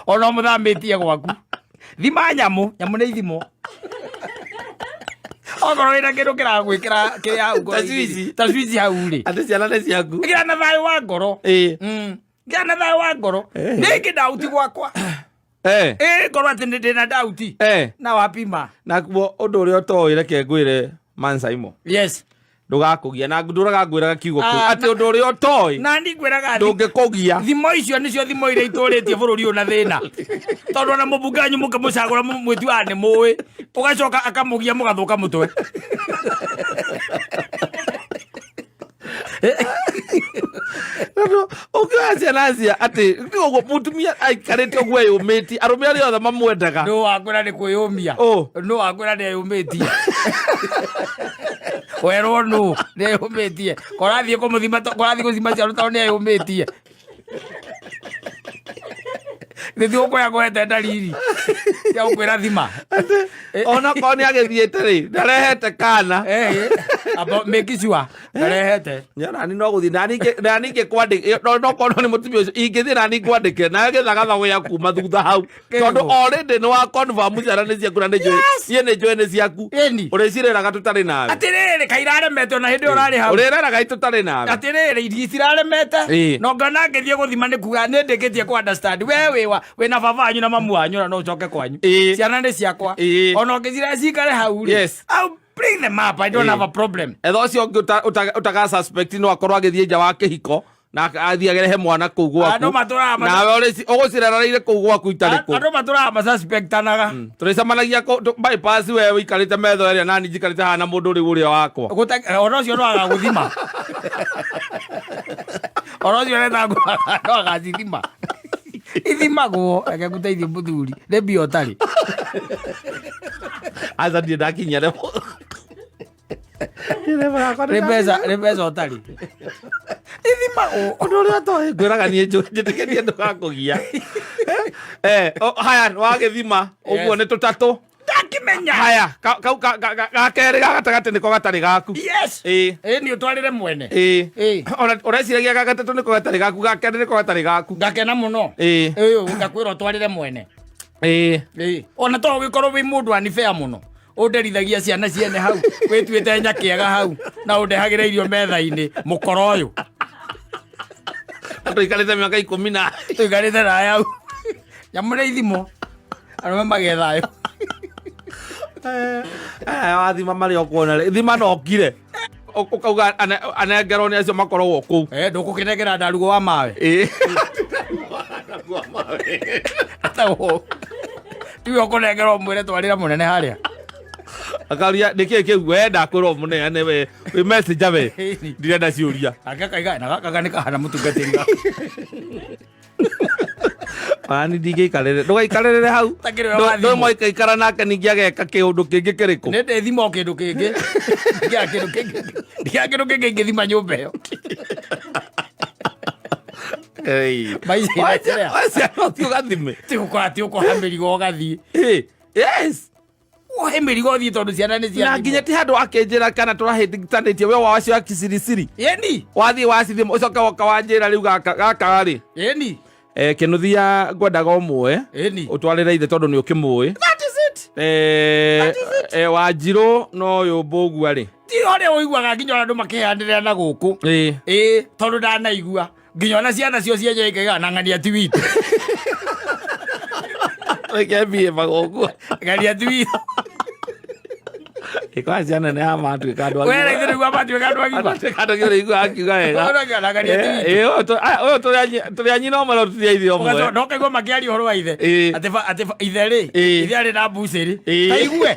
ona ũmũthamĩtie gwaku. Thima nyamũ, nyamũ nĩ ithimo. Okorwo wĩna kĩndũ kĩragwĩkĩra kĩrĩa hau ngoro Ta swici. Ta swici hau rĩ. Atĩ ciana nĩ ciaku. Gĩa na thayũ wa ngoro. Gĩa na thayũ wa ngoro. Nĩngĩ ndauti gwakwa. Ngorwo atĩ nĩ ndĩna ndauti. Na wapima. Naguo ũndũ ũrĩa ũtoĩ reke ngwĩre man Simon. Ndũgakũgia na ndũraga ngwĩraga kiugo kĩu. Atĩ ũndũ ũrĩa ũtoĩ Na ni ngwĩraga ndũngĩkũgia. Thimo icio nĩcio thimo iria itũrĩtie bũrũri ũyũ na thĩna. Tondũ ona mũmbunge wanyu mũkĩmũcagũra mwĩtuaga nĩ mũĩ, ũgacoka akamũgia mũgathũka mũtwe. Tondũ ũngĩoya ciana cia atĩ nĩ ũguo mũtumia aikarĩte ũguo eyũmĩtie, arũme arĩa othe mamwendaga. Nũ wakwĩra nĩ kwĩyũmia? Nũ wakwĩra nĩ eyũmĩtie? Werwo nũ nĩ eyũmĩtie? Korathiĩ kũmũthima korathiĩ gũthima ciana tondũ nĩ eyũmĩtie. Nĩ ti gũkũya kũhete ndariri cia gũkwĩra thima. Ona korwo nĩ agĩthiĩte rĩ, ndarehete kana. Amba make sure ndarehete. Nĩ ona ni no gũthiĩ, na ningĩ, na ningĩ kwandĩ-, no, no korwo nĩ mũtumia ũcio, ingĩthiĩ na niĩ ngwandĩke, nawe gĩthagatha gĩa kuma thutha hau. Kĩrĩgũ. Tondũ already nĩ wa confirm ciana nĩ ciaku na nĩ njũĩ. Niĩ nĩ njũĩ nĩ ciaku. Ũrĩcireraga tũtarĩ nawe. Atĩrĩrĩ, kaĩ iraremete ona hĩndĩ ĩyo ũrarĩ hau. Ũrĩreraga tũtarĩ nawe. Atĩrĩrĩ, iria ciraremete. Na ngona ngĩthiĩ gũthima nĩ kuga nĩ ndĩkĩtie kũ understand. We wĩ wa, wĩna baba wanyu na mamu wanyu na no ũcoke kwanyu. Ciana nĩ ciakwa. Ona ũngĩcirera cikare hau rĩ. I'll bring them up. I don't have a problem. Etha ũcio ũngĩ ũtaga suspect no akorwo agĩthiĩ nja wa kĩhiko na athiĩ agerehe mwana kũu gwaku. Andũ matũraga Nawe ũgũcirereire kũu gwaku itarĩ kũu. Andũ matũraga masuspectanaga. Tũrĩcemanagia kũ-, bypass we ũikarĩte metho ĩrĩa nani njikarĩte haha na mũndũ rĩu ũrĩa wakwa. Ona ũcio no agagũthima. Ona ũcio ũrenda no agacithima. Ithimagwo, reke ngũteithie mũthuri. Nĩ mbia ũtarĩ. Aca niĩ ndakinyia level. Nĩ mbeca, nĩ mbeca ũtarĩ. Ithimagwo. Ũndũ ũrĩa ũtoĩ, ngwĩraga niĩ njĩtĩkĩrie ndũgakũgia. Haya, wagĩthima, ũguo nĩ tũtatũ. Ndakĩmenya. Haya, kau ga kerĩ ga gatagatĩ nĩko gatarĩ gaku. Nĩ ũtwarĩre mwene. Ona ũreciragia ga gatatũ nĩko gatarĩ gaku, ga kerĩ nĩko gatarĩ gaku. Ngakena mũno. Ngakwĩra ũtwarĩre mwene. Ona to ũgĩkorwo wĩ mũndũ unfair mũno. Ũnderithagia ciana ciene hau, wĩtuĩte nyakĩega hau, na ũndehagĩra irio metha-inĩ, mũkoro ũyũ. Tũikarĩte mĩaka ikũmi na Tũikarĩte na hau. Nyamũ nĩ ithimo. Arũme magĩe thayũ. Wathima marĩa ũkuona rĩ, thima na ũkire. Ũkauga anengerwo nĩ acio makoragwo kũu. Ndũgũkĩnengera ndarugo wa mawe. Atagwo. Tiwe ũkũnengerwo mwĩre twarĩra mũnene harĩa. Akaria nä kä kä u we ndakwä rwo må neane we wä messenger we ndirenda ciå Ake akaiga na gaka nĩ kahana mũtungatĩri wa Ani ndingä ikarä ndå gaikarä rä re hau. Takĩrĩ we wa Ndå thimũ. mwaikaikara nake ningä ageka kä å ndå kä ngä kä rä kå. Nĩ ndĩthima o kĩndũ kĩngĩ. Ndiaga kĩndũ kĩngĩ. Ndiaga kĩndũ kĩngĩ ingĩthima nyũmba ĩyo. Maica inaendelea. Ciana å gathime. Ti gũkora ti ũkoha mĩrigo ũgathiĩ. Yes. Wohe mĩrigo ũthiĩ tondũ ciana nĩ Na cia nginya ti handå akä njä ra kana tå rahä tanä tie we wacio akicirisiri. Ĩni. Wathiä wacithima å coke woka wanjä ra rä u gaka rä Ĩni. kä nå thia ngwendaga å mwe Ĩni. å twarä re ithe tondå nä å kä må ä. That is it. Wanjirå no yå mbågua rä. Ti ũrĩa ũiguaga nginya ona andũ makĩheanĩrĩra na gũkũ. Ĩĩ tondũ ndanaigua nginya ona ciana cio cienyewe ikaigaga na ng'ania ti witũ. Reke mbie magoguo. Ng'ania ti witũ. Ĩkorwo ciana nĩ ya matuĩka andũ. We rĩu nĩguo matuĩka andũ agima. Matuĩka andũ agima ũraigua akiuga wega. Ũraigua na ng'ania ti witũ. Ĩ, ũyũ tũrĩ a nyina ũmwe no tũtirĩ a ithe ũmwe. Ũgacoka no kaigua makĩaria ũhoro wa ithe. Ĩĩ. Atĩ ithe rĩ, Ĩĩ. ithe arĩ na mbucĩrĩ. Ĩĩ. Ta igue.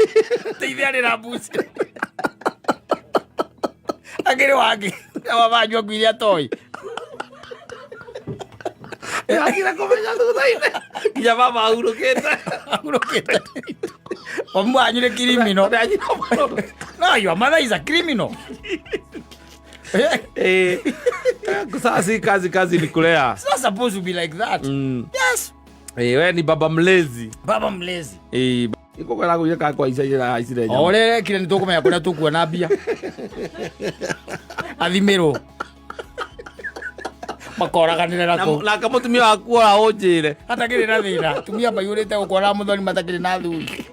Atĩ ithe arĩ na mbucĩrĩ. Akĩrĩ wangĩ. Baba wanyu akuire atoĩ. Akire kũmenya thutha-inĩ. Nginya baba ahurũkĩte. Ahurũkĩte. Mamu wanyu nĩ criminal. Tũrĩ a nyina ũmwe no tũtirĩ. No, your mother is a criminal. Ĩ. Sasa si kazi, kazi ni kulea. It's not supposed to be like that. Yes. Ĩ, we ni baba mlezi. Baba mlezi. Ĩ, ikũkwĩra gũire ka kwa ica ira icire nyama. O ũrĩa arekire nĩ tũkũmenya kũrĩa tũkuona mbia. Athimĩrwo. Makoraganĩre na kũu. Nake mũtumia waku ora ũnjĩre. Hatakĩrĩ na thĩna. Atumia maiyũrĩte gũkũ ona mũthoni matakĩrĩ na athuri.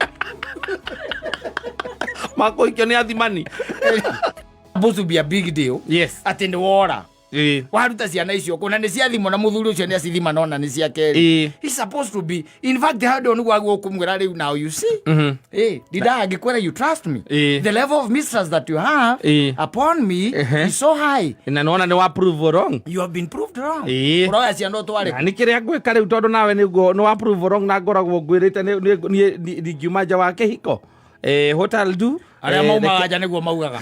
Makũhikio nĩ athimani. Supposed to be a big deal. Yes. Atĩ nĩ wora. Ĩ. Waruta ciana icio kũ na nĩ ciathimwo na mũthuri ũcio nĩ acithima nona nĩ cia kerĩ. Ĩ. He's supposed to be. In fact, handũ nĩguo agwo kũmwĩra rĩu now you see. Eh, ndindaga ngĩkwĩra you trust me. Ĩ. The level of mistrust that you have Ĩ. upon me is so high. Na nĩwona nĩ wa prove wrong. You have been proved wrong. Ĩ. Ũroya ciana ũtware Na nĩ kĩrĩa ngwĩka rĩu tondũ nawe nĩguo nĩ wa prove wrong na ngoragwo ngwĩrĩte niĩ ndingiuma nja wa kĩhiko. What I'll do, arĩa maumaga nja nĩguo maugaga.